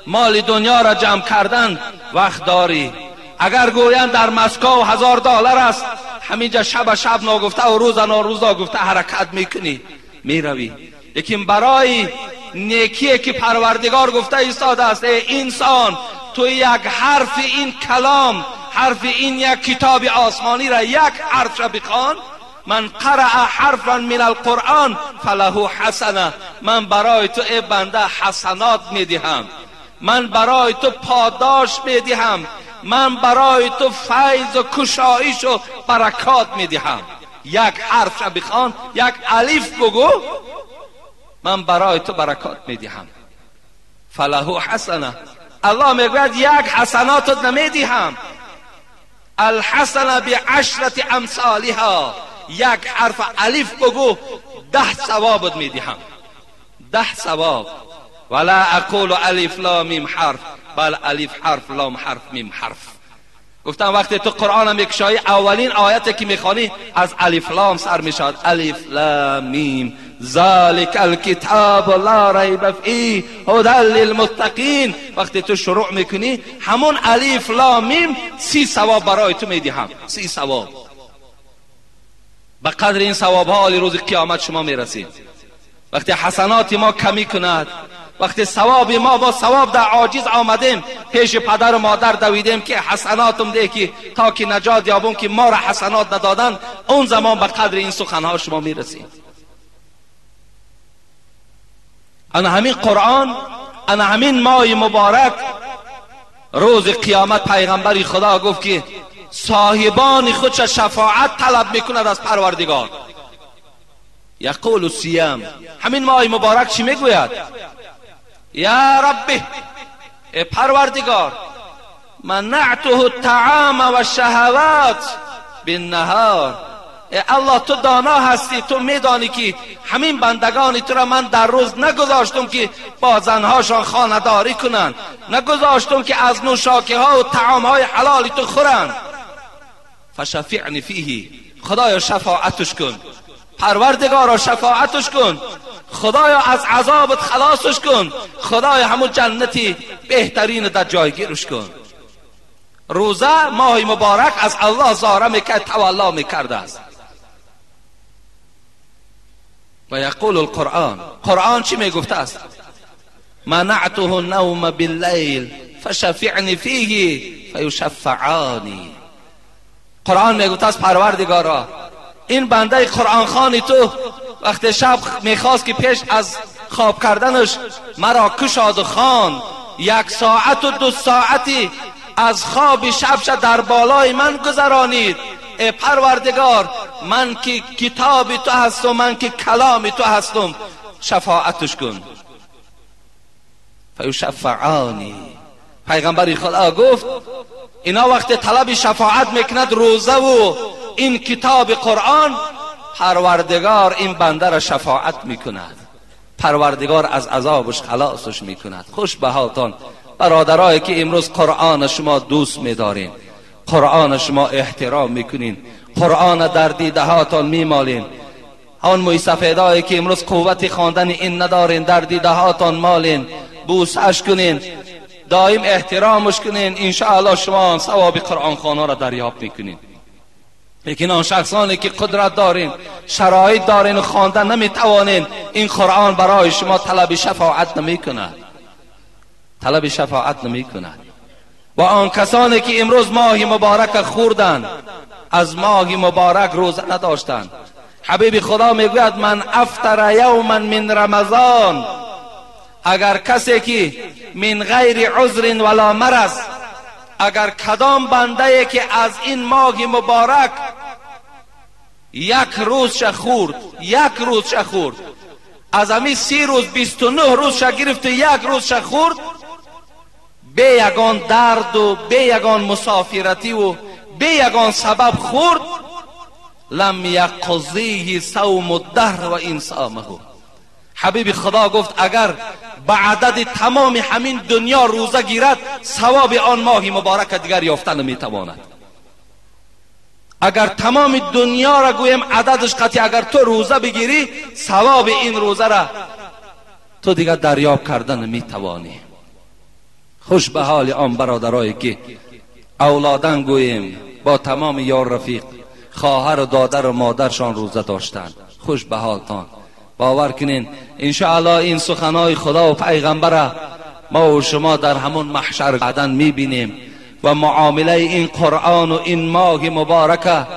مال دنیا را جمع کردن وقت داری. اگر گویند در مسکو $1000 است، همینجا شب شب ناگفته و روز ناروز ناگفته حرکت میکنی، میروی. لیکن برای نیکیه که پروردگار گفته ایستاده است ای انسان، تو یک حرف این کلام، حرف این یک کتاب آسمانی را یک حرف را بخوان، من قرأ حرفا من القرآن فله حسنه، من برای تو ای بنده حسنات میدهم، من برای تو پاداش میدهم، من برای تو فیض و کشایش و برکات میدهم. یک حرف را بخوان، یک الف بگو، من برای تو برکات میدهم. فله حسنه، الله میگوید یک حسنات نمیدهم، الحسنه بعشرة امثالها، یک حرف الف بگو 10 ثوابت میدهم، 10 ثواب. ولا اقول الف لام میم حرف، بل الف حرف لام حرف میم حرف. گفتم وقتی تو قرآن میکشایی اولین آیت که میخوانی از الف لام سر میشد، الف لام میم ذلک الکتاب لا ریب فیه هدی للمتقین. وقتی تو شروع میکنی همون الف لام میم 30 ثواب برای تو میدهم، 30 ثواب. به قدر این ثواب ها روز قیامت شما میرسید. وقتی حسنات ما کمی کند، وقتی ثواب ما با ثواب در عاجز آمدیم، پیش پدر و مادر دویدیم که حسناتم ده که تا که نجات یابم که ما را حسنات ندادن، اون زمان به قدر این سخنها شما میرسید. انا همین قرآن، انا همین ماه مبارک، روز قیامت پیغمبر خدا گفت که صاحبان خودش شفاعت طلب میکند از پروردگار. یقول الصیام، همین ماه مبارک چی میگوید؟ یا ربی، ای پروردگار، منعته الطعام و الشهوات بالنهار. ای الله تو دانا هستی، تو میدانی که همین بندگانی تو را من در روز نگذاشتم که با زنهاشان خانه‌داری کنند، نگذاشتم که از نوشاکه ها و طعام های حلال تو خورند. فشفعنی فیه، خدایا شفاعتش کن، پروردگارا شفاعتش کن، خدایا از عذابت خلاصش کن، خدایا همون جنتی بهترین در جایگیرش کن. روزه ماه مبارک از الله زاره میکرد، تولا میکرده است. و یقول القرآن، قرآن چی میگفته است؟ منعته النوم باللیل فشفعنی فیه فیشفعانی. قرآن میگفته است پروردگارا، این بنده قرآن خوانی تو وقت شب میخواست که پیش از خواب کردنش مرا کشاد و خواند، 1 ساعت و 2 ساعتی از خواب شب در بالای من گذرانید. ای پروردگار، من که کتاب تو هستم، من که کلام تو هستم، شفاعتش کن. فیشفعانی. پیغمبر خدا گفت اینا وقت طلب شفاعت میکند روزه و این کتاب قرآن، پروردگار این بنده را شفاعت میکند، پروردگار از عذابش خلاصش میکند. خوش به حالتان برادرایی که امروز قرآن شما دوست میدارین، قرآن شما احترام میکنین، قرآن در دیده هاتان میمالین. آن موی سفیدایی که امروز قوت خواندن این ندارین، در دیده هاتان مالین، بوسش کنین، دائم احترامش کنین، انشاءالله شما ثواب قرآن خوان‌ها را دریافت میکنین. لیکن آن شخصانی که قدرت دارین، شرایط دارین و خواندن نمیتوانین، این قرآن برای شما طلب شفاعت نمیکند، طلب شفاعت نمیکند. و آن کسانی که امروز ماه مبارک خوردن، از ماه مبارک روزه نداشتند، حبیب خدا میگوید من افطر یوما من رمضان، اگر کسی که من غیر عذر ولا مرض، اگر کدام بنده که از این ماه مبارک یک روز خورد، یک روز خورد، از همین 30 روز 29 روز گرفت و یک روز خورد، به یگان درد و به یگان مسافرتی و به یگان سبب خورد، لم یقضیه صوم الدهر و این صامه. حبیب خدا گفت اگر به عدد تمام همین دنیا روزه گیرد، ثواب آن ماه مبارک دیگر یافته نمیتواند. اگر تمام دنیا را گویم عددش قطعی، اگر تو روزه بگیری، ثواب این روزه را تو دیگر دریافت کردن نمیتوانی. خوش به حال آن برادرایی که اولادن گوییم با تمام یار رفیق، خواهر و دادر و مادرشان روزه داشتند. خوش به حالتان. باور کنین انشاءالله این سخنهای خدا و پیغمبر ما و شما در همون محشر بعداً میبینیم و معامله این قرآن و این ماه مبارکه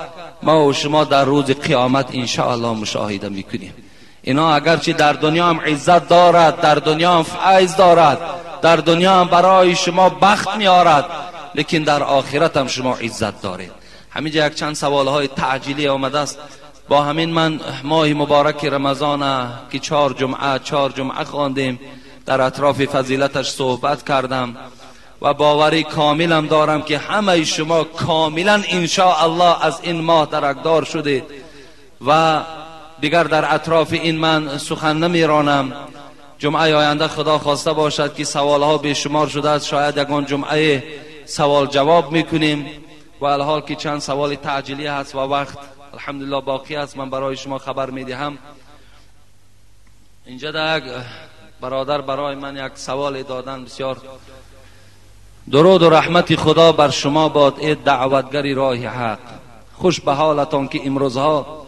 ما و شما در روز قیامت انشاءالله مشاهده میکنیم. اینا اگرچه در دنیا هم عزت دارد، در دنیا هم فیض دارد، در دنیا هم برای شما بخت میارد، لیکن در آخرت هم شما عزت دارید. همینجا یک چند سوال های تعجیلی آمده است. با همین من ماه مبارک رمضان که 4 جمعه خواندیم، در اطراف فضیلتش صحبت کردم و باوری کاملم دارم که همه شما کاملا انشاءالله از این ماه درکدار شدید و دیگر در اطراف این من سخن نمیرانم. جمعه آینده خدا خواسته باشد که سوالها بیشمار شده است، شاید یگان جمعه سوال جواب میکنیم و الحال که چند سوال تعجیلی هست و وقت الحمدلله باقی است، من برای شما خبر میدهم. اینجا یک برادر برای من یک سوال دادن، بسیار درود و رحمت خدا بر شما باد ای دعوتگر راه حق. خوش به حالتان که امروزها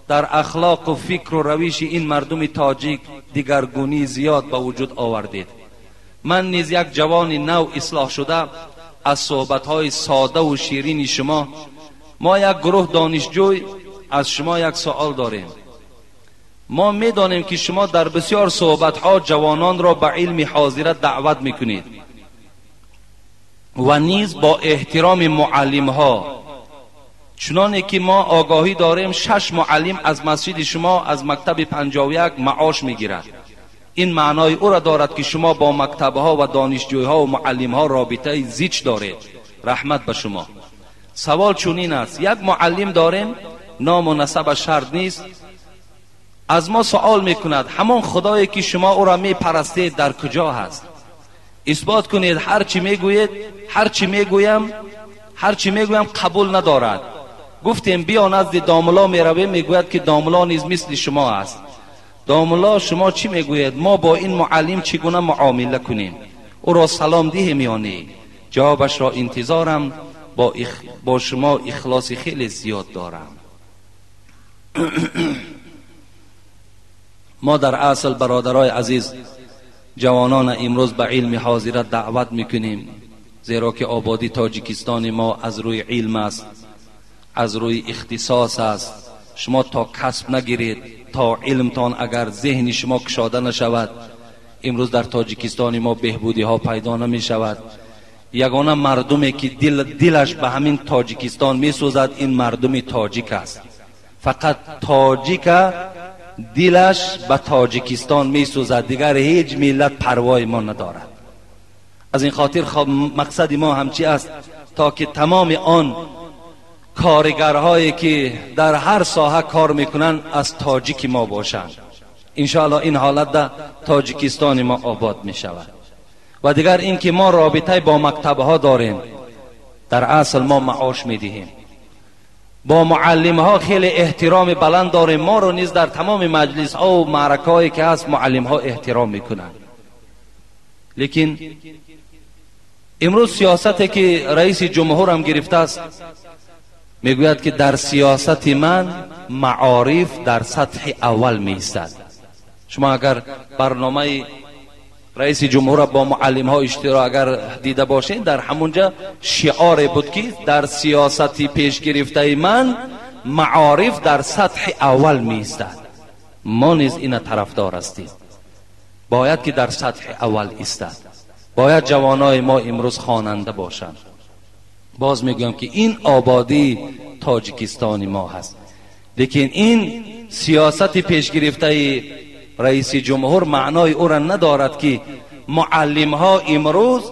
در اخلاق و فکر و روش این مردم تاجیک دیگرگونی زیاد به وجود آوردید. من نیز یک جوان نو اصلاح شده از صحبت‌های ساده و شیرین شما، ما یک گروه دانشجوی از شما یک سوال داریم. ما میدانیم که شما در بسیار صحبت‌ها جوانان را به علم حاضره دعوت میکنید و نیز با احترام معلم‌ها، چنانه که ما آگاهی داریم 6 معلم از مسجد شما از مکتب 51 معاش میگیرد. این معنای او را دارد که شما با مکتبها و دانشجوها و معلمها رابطه زیچ دارید. رحمت به شما. سوال چنین است: یک معلم داریم، نام و نسب شرط نیست، از ما سوال میکند همان خدایی که شما او را میپرستید در کجا هست؟ اثبات کنید. هرچی میگویید، هرچی میگویم قبول ندارد. گفتیم بیا نزد داملا میرویم، میگوید که داملا نیز مثل شما است. داملا شما چی میگوید؟ ما با این معلم چگونه معامله کنیم؟ او را سلام دهیم یا نه؟ جوابش را انتظارم. با شما اخلاص خیلی زیاد دارم. ما در اصل برادرای عزیز جوانان امروز به علم حاضره دعوت میکنیم، زیرا که آبادی تاجیکستان ما از روی علم است، از روی اختصاص است. شما تا کسب نگیرید، تا علمتان اگر ذهن شما کشاده نشود، امروز در تاجیکستان ما بهبودی ها پیدا نمی شود. یگانه مردمی که دلش به همین تاجیکستان می سوزد این مردم تاجیک است. فقط تاجیک دلش به تاجیکستان می سوزد، دیگر هیچ ملت پروای ما ندارد. از این خاطر مقصد ما همچی است تا که تمام آن کارگرهایی که در هر ساحه کار میکنن از تاجیک ما باشند. انشاءالله این حالت در تاجیکستان ما آباد میشود. و دیگر اینکه ما رابطه با مکتبها داریم، در اصل ما معاش میدهیم، با معلم ها خیلی احترام بلند داریم. ما رو نیز در تمام مجلس ها و معرکه هایی که هست معلم ها احترام میکنند. لیکن امروز سیاستی که رئیس جمهور هم گرفته است، میگوید که در سیاست من معارف در سطح اول می ایستد. شما اگر برنامه رئیس جمهور با معلم ها اشتراک اگر دیده باشین، در همونجا شعار بود که در سیاست پیش گرفته من معارف در سطح اول می ایستد. ما نیز این طرفدار هستیم، باید که در سطح اول ایستد. باید جوانای ما امروز خواننده باشند. باز میگویم که این آبادی تاجیکستان ما هست، لیکن این سیاست پیش گرفته رئیس جمهور معنای او را ندارد که معلم ها امروز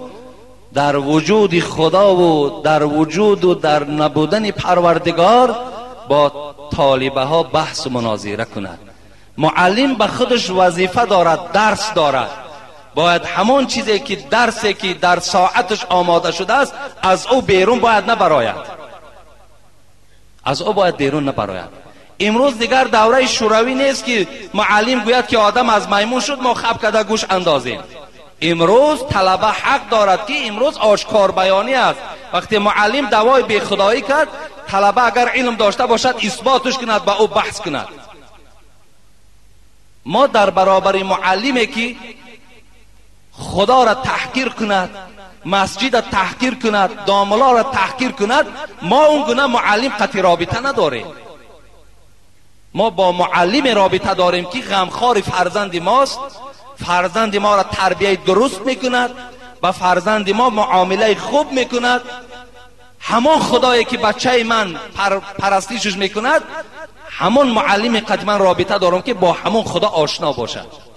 در وجود خدا و در وجود و در نبودن پروردگار با طالبه ها بحث و مناظره کند. معلم به خودش وظیفه دارد، درس دارد، باید همان چیزی که درسی که در ساعتش آماده شده است از او بیرون باید نبراید، از او باید بیرون نبراید. امروز دیگر دوره شوروی نیست که معلم گوید که آدم از میمون شد ما خب کده گوش اندازیم. امروز طلبه حق دارد که امروز آشکار بیانی است. وقتی معلم دوای بی خدایی کرد، طلبه اگر علم داشته باشد اثباتش کند، با او بحث کند. ما در برابر معلمی که خدا را تحقیر کند، مسجد تحقیر کند، داملا را تحقیر کند، ما اون گونه معلم قطعی رابطه نداریم. ما با معلم رابطه داریم که غمخوار فرزند ماست، فرزند ما را تربیه درست میکند، با فرزند ما معامله خوب میکند. همان خدایی که بچه من پرستیشش میکند، همان معلم قد من رابطه دارم که با همان خدا آشنا باشد.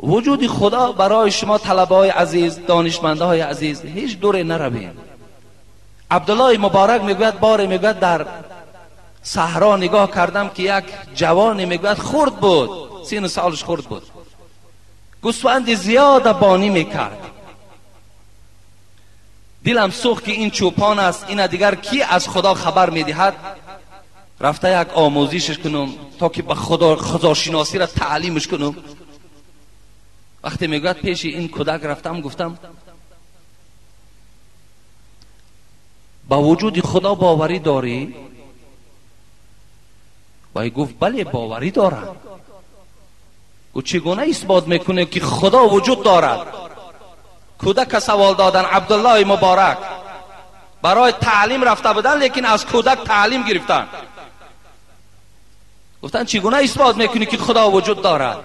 وجود خدا برای شما طلبه های عزیز، دانشمنده های عزیز، هیچ دوره نرویم. عبدالله مبارک میگوید باره میگوید در صحرا نگاه کردم که یک جوانی میگوید خرد بود، سین سالش خرد بود، گوسفند زیاد بانی میکرد. دلم سوخت که این چوپان است، این دیگر کی از خدا خبر میدهد؟ رفته یک آموزشش کنم تا که به خدا خداشناسی را تعلیمش کنم. وقتی میگوید پیش این کودک رفتم، گفتم با وجود خدا باوری داری؟ و گفت بله باوری دارم. گفت چگونه اثبات میکنه که خدا وجود دارد؟ کودک سوال دادن. عبدالله مبارک برای تعلیم رفته بودن، لیکن از کودک تعلیم گرفتن. گفتن چگونه اثبات میکنی که خدا وجود دارد؟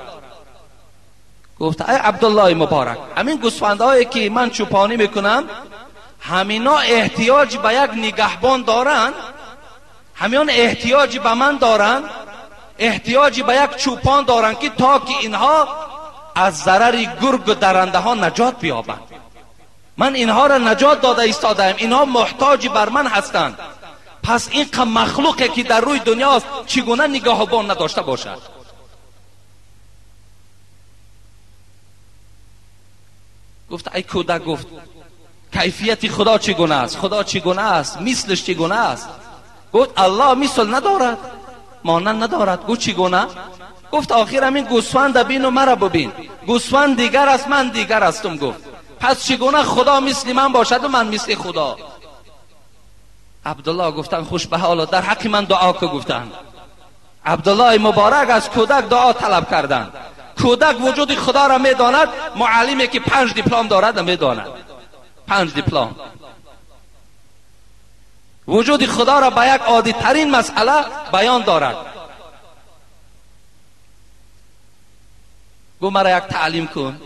گفت ای عبدالله مبارک، همین گوسفندهایی که من چوپانی میکنم، همینا احتیاج به یک نگهبان دارن، همیان احتیاج به من دارن، احتیاج به یک چوپان دارن که تا که اینها از ضرر گرگ و درنده ها نجات بیابند. من اینها را نجات داده ایستادم، اینها محتاج بر من هستند. پس این مخلوقی که در روی دنیاست چگونه نگهبان نداشته باشد؟ گفت ای کودک، گفت کیفیت خدا چگونه است؟ خدا چگونه است؟ مثلش چگونه است؟ گفت الله مثل ندارد، مانند ندارد. گفت چگونه؟ گفت آخر همین گوسفند بین و مرا ببین، گوسفند دیگر است، من دیگر هستم. گفت پس چگونه خدا مثل من باشد و من مثل خدا؟ عبدالله گفتن خوش به حالا، در حق من دعا که گفتن. عبدالله مبارک از کودک دعا طلب کردند. کودک وجود خدا را میداند، معلمی که 5 دیپلم دارد میداند. 5 دیپلم وجود خدا را به یک عادی ترین مسئله بیان دارد. گو مرا یک تعلیم کن.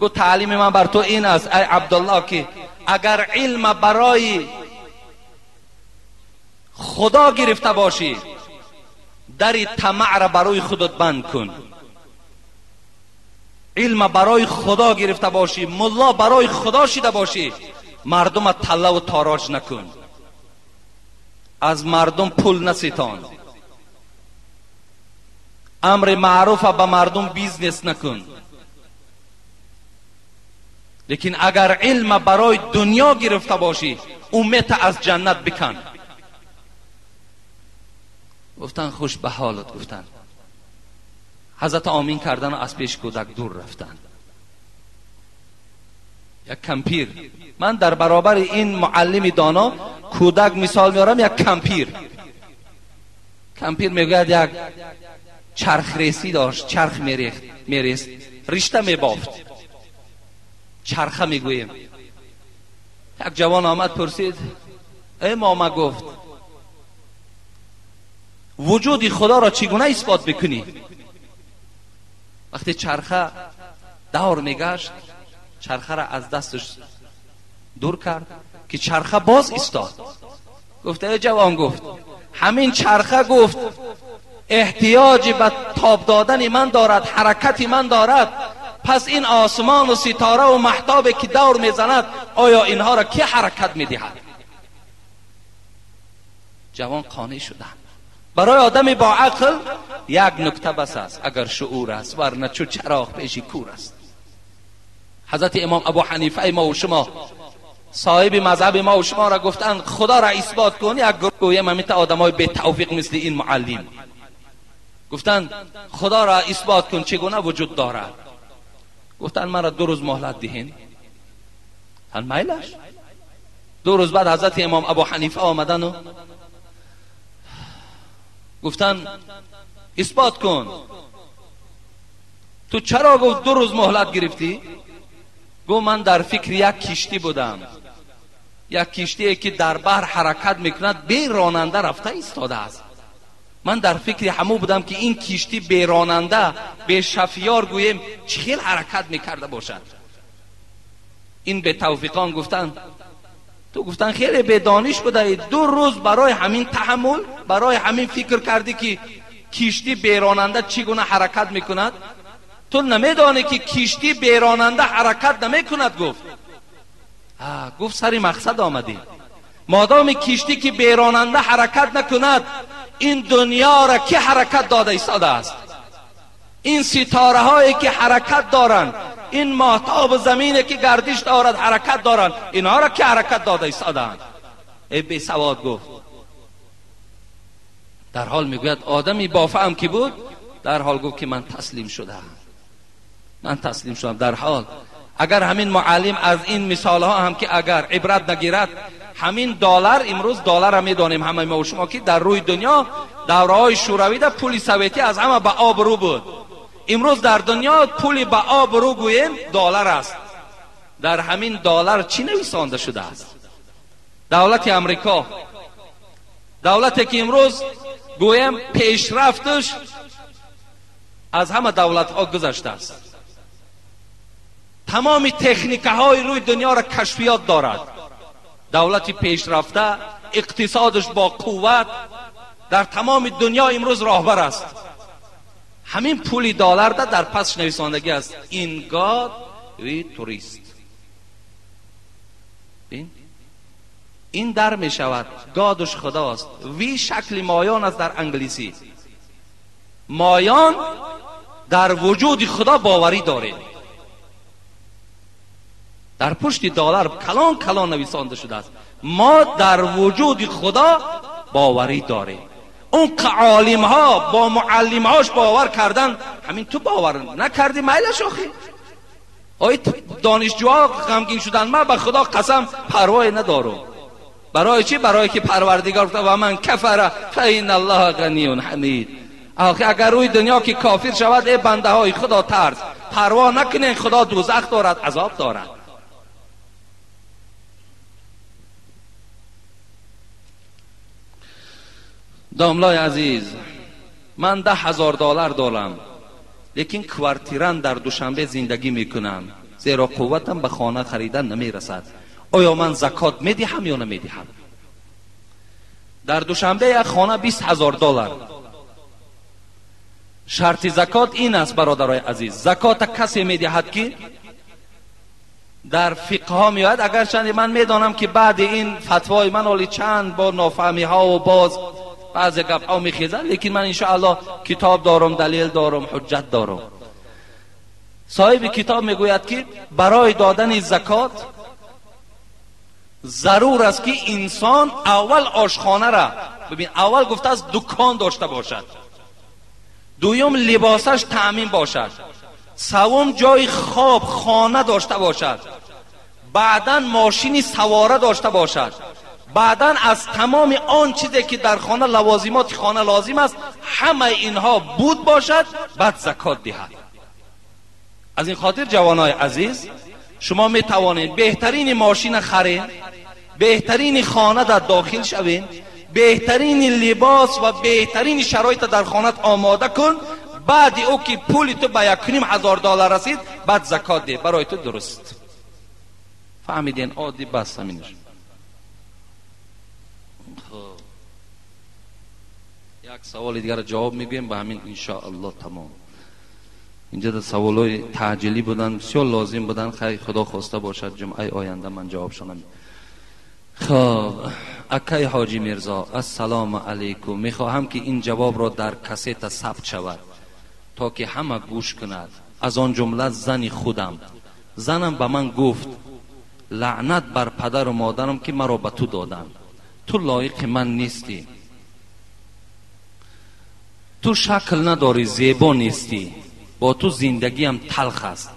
گو تعلیم من بر تو این است ای عبدالله که اگر علم برای خدا گرفته باشی، در طمع را برای خودت بند کن. علم برای خدا گرفته باشی، ملا برای خدا شده باشی، مردم طله و تاراج نکن، از مردم پول نستان، امر معروف به مردم business نکن. لیکن اگر علم برای دنیا گرفته باشی، امید از جنت بکن. گفتن خوش به حالت. گفتن حضرت آمین کردن و از پیش کودک دور رفتن. یک کمپیر، من در برابر این معلم دانا کودک مثال میارم، یک کمپیر. کمپیر میگوید یک چرخ ریسی داشت، چرخ میریست، رشته میبافت، چرخه میگوییم. یک جوان آمد پرسید ای ماما، گفت وجود خدا را چگونه اثبات بکنی؟ وقتی چرخه دور میگشت، چرخه را از دستش دور کرد که چرخه باز ایستاد. گفت ای جوان، گفت همین چرخه، گفت احتیاج به تاب دادن من دارد، حرکت من دارد. پس این آسمان و ستاره و مهتاب که دور میزند، آیا اینها را کی حرکت میدهد؟ جوان قانع شدند. برای آدم با عقل یک نکته بس است، اگر شعور است، ورنه چو چراغ پیش کور است. حضرت امام ابو حنیفه ما و شما، صاحب مذهب ما و شما را گفتند خدا را اثبات کن. یک گروه همین آدمای بی توفیق مثل این معلم گفتند خدا را اثبات کن چگونه وجود دارد. گفتند مرا 2 روز مهلت دهین. هن میلش. 2 روز بعد حضرت امام ابو حنیفه آمدن و گفتن اثبات کن. تو چرا گفت 2 روز مهلت گرفتی؟ Гуфт ман дар фикри як киштӣ будам, як киштие ки дар баҳр ҳаракат мекунад, бе ронанда рафта истодааст. Ман дар фикри ҳамон будам ки ин киштӣ бе ронанда, бе шафиёр гӯем чӣ хел ҳаракат мекарда бошад. Ин бетавфиқон гуфтанд ту гуфтан хеле бедониш будаӣ, 2 рӯз барои ҳамин таҳаммул, барои ҳамин фикр кардӣ ки киштӣ беронанда чӣ гуна ҳаракат мекунад. Ту намедонӣ ки киштӣ беронанда ҳаракат намекунад. Гуфт гуфт сари мақсад омадӣ. Модоми киштӣ ки беронанда ҳаракат накунад, ин дунёро ки ҳаракат дода истодааст? Ин ситораҳое ки ҳаракат доранд, ин моҳтобу замине ки гардиш дорад ҳаракат доранд, инҳоро ки ҳаракат дода истодаанд? Эй бесавод, гуфт. Дар ҳол мегӯяд одами бофаҳм ки буд, дар ҳол гуфт ки ман таслим шудам, ман таслим шудам. Дар ҳол агар ҳамин муаллим аз ин мисолҳо ҳам ки агар ибрат нагирад, ҳамин доллар, имрӯз долларро медонем ҳамаи мо шумо ки дар рӯи дунё давраҳои шӯравида пули советӣ аз ҳама ба обрӯ буд. Имрӯз дар дунё пули ба обрӯ гӯем доллар аст. Дар ҳамин доллар чӣ нависонда шудааст? Давлати Амрико, давлате ки имрӯз гӯем пешрафташ аз ҳама давлатҳо гузаштааст, тамоми техникаҳои рӯи дунёро кашфиёт дорад, давлати пешрафта, иқтисодаш бо қувват, дар тамоми дунё имрӯз роҳбар аст. Ҳамин пули долларда дар пасш нависондагӣ аст In God we trust. Ин дар мешавад God ш худост, we шакли моён аст дар англисӣ. Моён дар вуҷуди худо боварӣ дорем. Дар пушти доллар калон калон нависонда шудааст мо дар вуҷуди худо боварӣ дорем. Он олимҳо бо муаллимҳош бовар кардан, ҳамин ту бовар накардӣ майлаш охи. Ой донишҷӯҳо ғамгин шудан, ман ба худо қасам парвое надорам. Барои чӣ? Барое ки парвардигор гуфта ва ман кафара фаинна аллоҳа ғаниюн ҳамид. Охи агар рӯи дунё ки кофир шавад, эй бандаҳои худо тарс, парво накунед, худо дӯзах дорад, азоб дорад. Домлای азиз, ман 10,000 доллар дорам, лекин квартиран дар Душанбе зиндагӣ мекунам, зеро қувватам ба хона харидан намерасад. Оё ман закот медиҳам ё намедиҳам? Дар Душанбе як хона 20,000 доллар. Шарти закот ин аст, бародарои азиз, закота касе медиҳад ки дар фиқҳҳо меояд. Агарчанде ман медонам ки баъди ин фатвои ман оли чанд бор нофаҳмиҳо ва боз баъзе гапҳо мехезанд, лекин ман иншоаллоҳ китоб дорам, далел дорам, ҳуҷҷат дорам. Соҳиби китоб мегӯяд ки барои додани закот зарур аст ки инсон аввал ошхонара, бибин, аввал гуфтааст дукон дошта бошад, дуюм либосаш таъмин бошад, севум ҷои хоб хона дошта бошад, баъдан мошини савора дошта бошад, баъдан аз тамоми он чизе ки дар хона лавозимоти хона лозим аст ҳамаи инҳо буд бошад, баъд закот диҳад. Аз ин хотир ҷавонои азиз, шумо метавонед беҳтарини мошина харед, беҳтарини хона дар дохил шавед, беҳтарини либос ва беҳтарини шароита дар хонат омода кун, баъди ӯ ки пули ту ба 1,500 доллар расид, баъд закот деҳ, барои ту дуруст. Фаҳмиден? Оддӣ бас ҳаминаш. Як саволи дигарро ҷавоб мегӯем, ба ҳамин иншоаллоҳ тамом. Инҷа да саволҳои таъҷилӣ буданд, бисёр лозим буданд. Хайр, худо хоста бошад ҷумъаи оянда ман ҷавобшонам. Хоб, акай ҳоҷи Мирзо, ассалому алайкум. Мехоҳам ки ин ҷавобро дар кассета сабт шавад, то ки ҳама гӯш кунад, аз он ҷумла зани худам. Занам ба ман гуфт лаънат бар падару модарам ки маро ба ту доданд, ту лоиқи ман нестӣ, ту шакл надорӣ, зебо нестӣ, бо ту зиндагиам талх аст.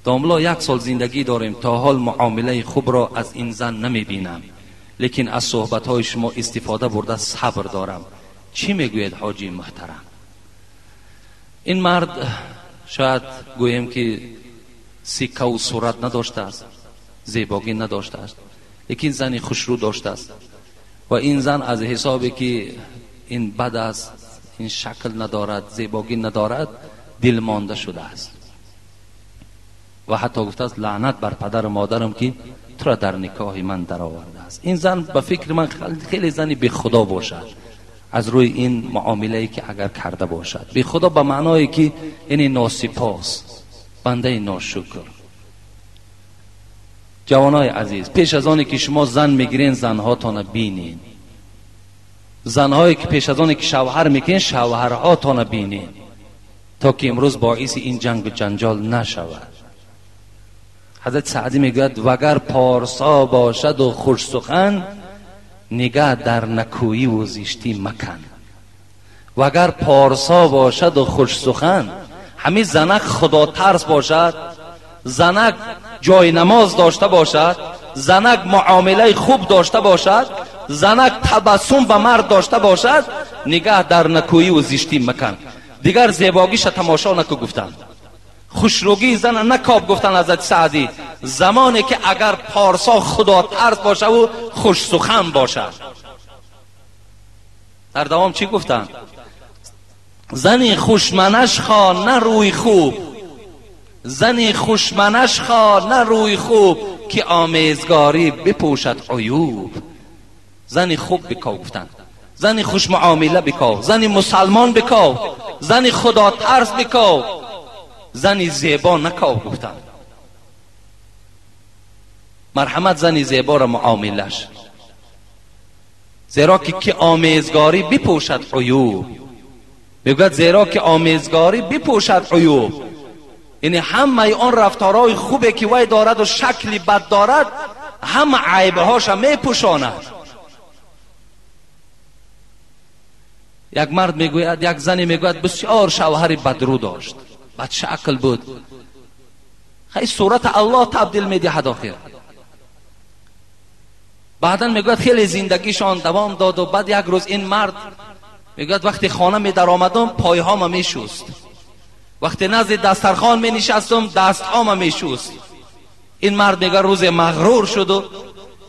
Домло 1 сол зиндагӣ дорем, то ҳол муомилаи хубро аз ин зан намебинам, лекин аз суҳбатҳои шумо истифода бурда сабр дорам. Чӣ мегӯед ҳоҷи муҳтарам? Ин мард шояд гӯем ки сика ва сурат надоштааст, зебогӣ надоштааст, лекин зани хушрӯ доштааст. Ва ин зан аз ҳисобе ки ин бад аст, ин шакл надорад, зебогӣ надорад, дилмонда шудааст. Ва ҳатто гуфтааст лаънат бар падару модарам ки туро дар никоҳи ман даровардааст. Ин зан ба фикри ман хеле зани бехудо бошад, аз рӯи ин муомилае ки агар карда бошад. Бехудо ба маъное ки яъне носипос, бандаи ношукр. Ҷавонои азиз, пеш аз оне ки шумо зан мегирен, занҳотона бинен. Занҳое ки пеш аз оне ки шавҳар мекунен, шавҳарҳотона бинен, то ки имрӯз боиси ин ҷангу ҷанҷол нашавад. Ҳазрат Саъдӣ мегӯяд вагар порсо бошаду хушсухан, нигаҳ дар накӯӣ ву зиштӣ макан. Вагар порсо бошаду хушсухан, ҳамин занак худотарс бошад, занак ҷои намоз дошта бошад, занак муомилаи хуб дошта бошад, занак табассум ба мард дошта бошад, нигаҳ дар накӯӣ ву зиштӣ макан. Дигар зебогиша тамошо наку гуфтанд, хушрӯгии зана накоб гуфтанд ҳазрати Саъдӣ, замоне ки агар порсо худотарс бошаву хушсухан бошад. Дар давом чӣ гуфтанд? Зани хушманаш хо на рӯи хуб, зани хушманаш хо на рӯи хуб, ки омезгорӣ бипӯшад عیوب. Зани хуб биков гуфтанд, зани хушмуомила биков, зани мусалмон биков, зани худотарс биков, зани зебо наков гуфтанд. Марҳамат зани зеборо муомилаш, зеро ки омезгорӣ бипӯшад عیوب. мегӯяд зеро ки омезгорӣ бипӯшад عیوب, яъне ҳамаи он рафторҳои хубе ки вай дораду шакли бад дорад, ҳама айбҳоша мепӯшонад. Як мард мегӯяд, як зане мегӯяд бисёр шавҳари бадрӯ дошт, бадшакл буд. Хай сурата Аллоҳ табдил медиҳад охир. Баъдан мегӯяд хеле зиндагишон давом доду баъд як рӯз ин мард мегӯяд вақте хона медаромадам пойҳома мешуст, вақте назди дастархон менишастам дастҳома мешуст. Ин мард мегӯяд рӯзе мағрур шуду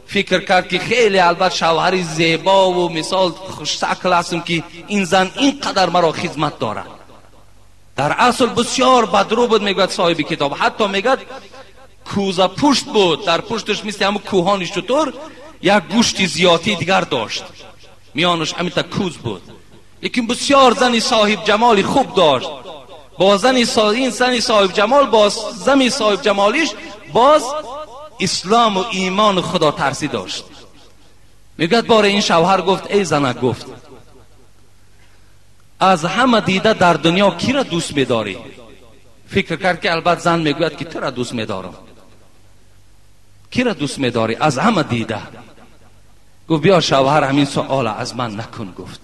фикр кард ки хеле албат шавҳари зебову мисол хушшакл ҳастам ки ин зан ин қадар маро хизмат дорад. Дар асл бисёр бадрӯ буд, мегӯяд соҳиби китоб. Ҳатто мегӯяд кӯза пушт буд, дар пушташ мисли ҳамун кӯҳони шутур як гӯшти зиёдӣ дигар дошт, миёнаш ҳаминта кӯз буд. Лекин бисёр зани соҳиб ҷамоли хуб дошт. Бо зани ин зани соҳиб ҷамол, бо зани соҳиб ҷамолиш боз ислому имону худотарсӣ дошт. Мегӯяд боре ин шавҳар гуфт эй занак, гуфт аз ҳама дида дар дунё киро дӯст медорӣ? Фикр кард ки албат зан мегӯяд ки туро дӯст медорам. Киро дӯст медорӣ аз ҳама дида? Гуфт биё шавҳар ҳамин суола аз ман накун. Гуфт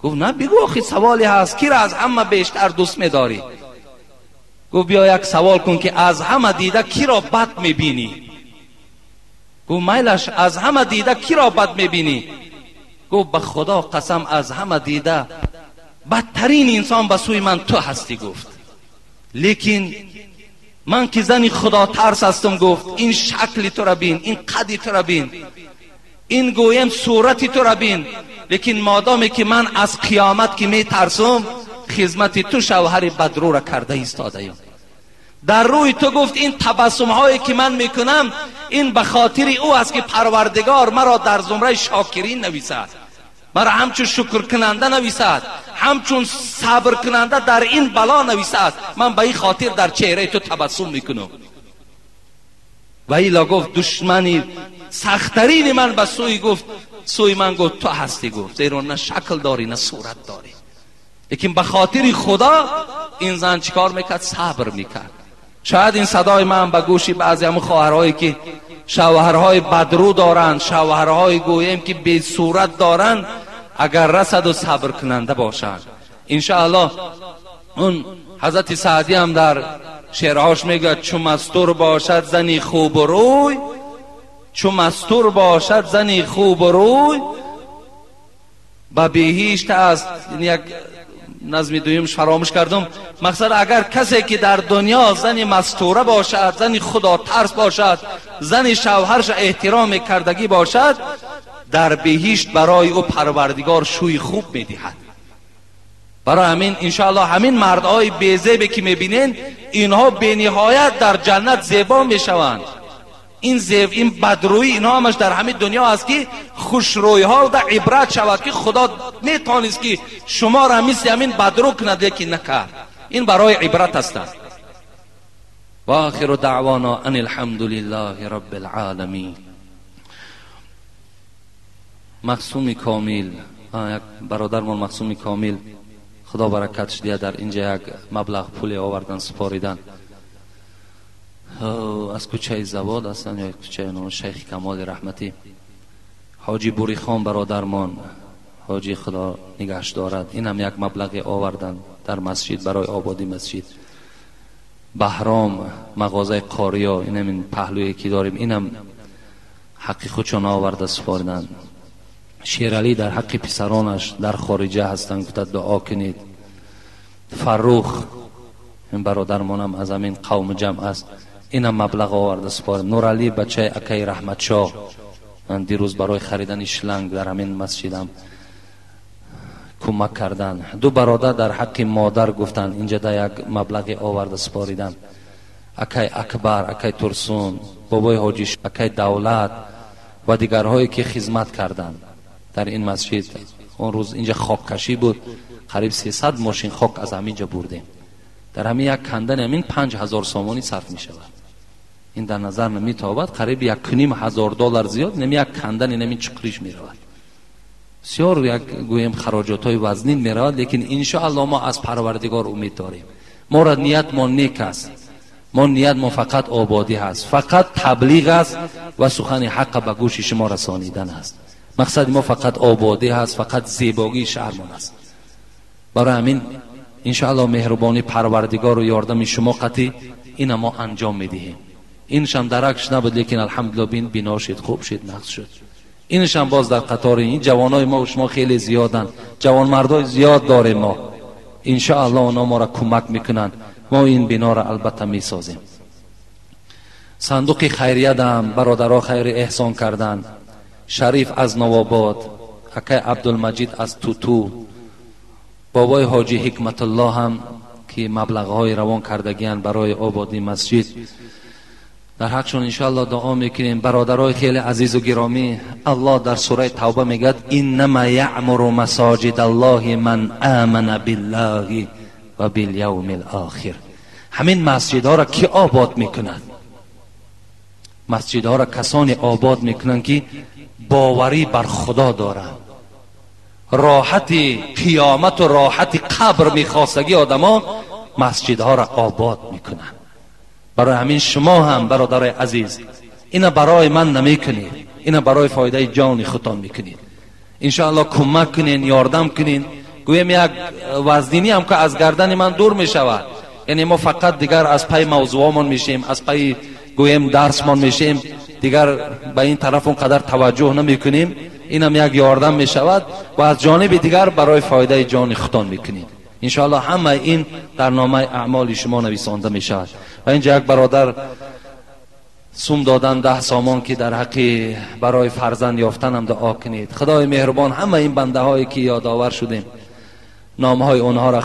на бигӯ, охи саволе ҳаст, киро аз ҳама бештар дӯст медорӣ? Гуфт биё як савол кун ки аз ҳама дида киро бад мебинӣ? Гуфт майлаш, аз ҳама дида киро бад мебинӣ? Гуфт ба худо қасам аз ҳама дида бадтарин инсон ба сӯи ман ту ҳастӣ. Гуфт лекин ман ки зани худотарс ҳастам, гуфт ин шакли туро бин, ин қади туро бин, ин гӯем сурати туро бин, лекин модоме ки ман аз қиёмат ки метарсум, хизмати ту шавҳари бадрӯра карда истодаям. Дар рӯи ту гуфт ин табассумҳое ки ман мекунам, ин ба хотири ӯ аст ки парвардигор маро дар зумраи шокирин нависад, маро ҳамчун шукркунанда нависад, ҳамчун сабркунанда дар ин бало нависад. Ман ба ин хотир дар чеҳраи ту табассум мекунам. Ва ила гуфт душмани сахттарини ман ба сӯи гуфт сӯи ман гуфт ту ҳастӣ. Гуфт зеро на шакл дорӣ на сурат дорӣ. Лекин ба хотири худо ин зан чикор мекард? Сабр мекард. Шояд ин садои ман ба гӯши баъзе ҳамун хоҳарҳое ки шавҳарҳои бадрӯ доранд, шавҳарҳои гӯем ки бесурат доранд, агар расаду сабркунанда бошанд. Иншоаллоҳ он ҳазрати Саъдӣ ҳам дар шеърҳош мегӯяд чу мастур бошад зани хубу рӯй, чу мастур бошад зани хубу рӯй, ба биҳишт аст. Як نظم دویمش فراموش کردم. مقصد اگر کسی که در دنیا زن مستوره باشد، زن خدا ترس باشد، زن شوهرش احترام کردگی باشد، در بهشت برای او پروردگار شوی خوب میدهد. برای همین انشاءالله همین مردهای بیزیبی که میبینین، اینها به نهایت در جنت زیبا میشوند. این زیب، این بدرویی، اینها همش در همین دنیا است که خوشرویی ها در عبرت شود که خدا میتونست که شما را مثل همین بدرو کند، لیکن نکرد. این برای عبرت هستند. و آخر دعوانا ان الحمد لله رب العالمین. مقسوم کامل، یک برادرمان مقسوم کامل، خدا برکتش دیه، در اینجا یک مبلغ پول آوردن سپاریدن. از کوچه زواد هستن یا کوچه نام شیخ کمال رحمتی. حاجی بوری خان برادرمان، حاجی خدا نگهش دارد، این هم یک مبلغ آوردن در مسجد برای آبادی مسجد. بهرام مغازه قاریا، این هم این پهلوی که داریم، این هم حقی خودشان آورده سپاردن. شیرالی در حق پسرانش در خارجه هستند، گفت دعا کنید. فرخ این برادرمانم از همین قوم جمع است، اینم مبلغ آورده سپارد. نورالی بچه اکای رحمت شاه، من دیروز برای خریدن شلنگ در همین مسجدم کمک کردن. دو برادر در حق مادر گفتن، اینجا در یک مبلغ آورده سپاریدن. اکای اکبر، اکای ترسون، بابای حاجی، اکای دولت و دیگرهایی که خدمت کردند در این مسجد. اون روز اینجا خاک کشی بود، قریب 300 ماشین خاک از همینجا بردیم. در همین یک کندن همین 5000 سامانی صرف می شود. این در نظر نمی تابد، قریب 1500 دلار زیاد نمی یک کندن نمی چقریش می رود. بسیار یک گویم خراجات های وزنین می رود، لیکن ان شاء الله ما از پروردگار امید داریم. ما را نیت ما نیک است، ما نیت ما فقط آبادی هست، فقط تبلیغ است و سخن حق به گوش شما رسانیدن است. مقصد ما فقط آبادی هست، فقط زیبایی شهرمان است. برای همین انشاءالله مهربانی پروردگار و یاردم شما قطعی این ما انجام میدهیم. اینش هم درکش نبود، لیکن الحمدلله بین بنا شد، خوب شد، نقص شد. اینش هم باز در قطار این جوانای ما و شما خیلی زیادن، جوان مردای زیاد داریم ما. انشاءالله اونا ما را کمک میکنن، ما این بنا را البته میسازیم. صندوق خیریه دم برادرها خیر احسان کردن. شریف از نواباد، اکای عبدالمجید از توتو، بابای حاجی حکمت الله هم که مبلغ های روان کردگیان برای آبادی مسجد، در حقشون انشاءالله دعا میکنیم. برادرای خیلی عزیز و گرامی، الله در سوره توبه میگد انما یعمر مساجد الله من آمن بالله و بالیوم الاخر. همین مسجدها را کی آباد میکند؟ مسجدها را کسانی آباد میکنند که باوری بر خدا دارند، راحت قیامت و راحت قبر میخواستگی آدما مسجدها را آباد میکنند. برای همین شما هم برادرای عزیز، اینا برای من نمیکنید، اینا برای فایده جان خودتان میکنید. انشاءالله کمک کنین، یاردم کنین. گویم یک وزنینی هم که از گردن من دور میشود، یعنی ما فقط دیگر از پای موضوعمان میشیم، از پای گویم درسمان میشیم، دیگر به این طرف اونقدر توجه نمیکنیم. اینم یک یاردم میشود و از جانب دیگر برای فایده جان خودتان میکنید. انشاءالله همه این در نامه اعمال شما نویسانده میشود. و اینجا یک برادر سوم دادن 10 سامان که در حق برای فرزند یافتن هم دعا کنید. خدای مهربان همه این بنده هایی که یادآور شدیم، نام های اونها را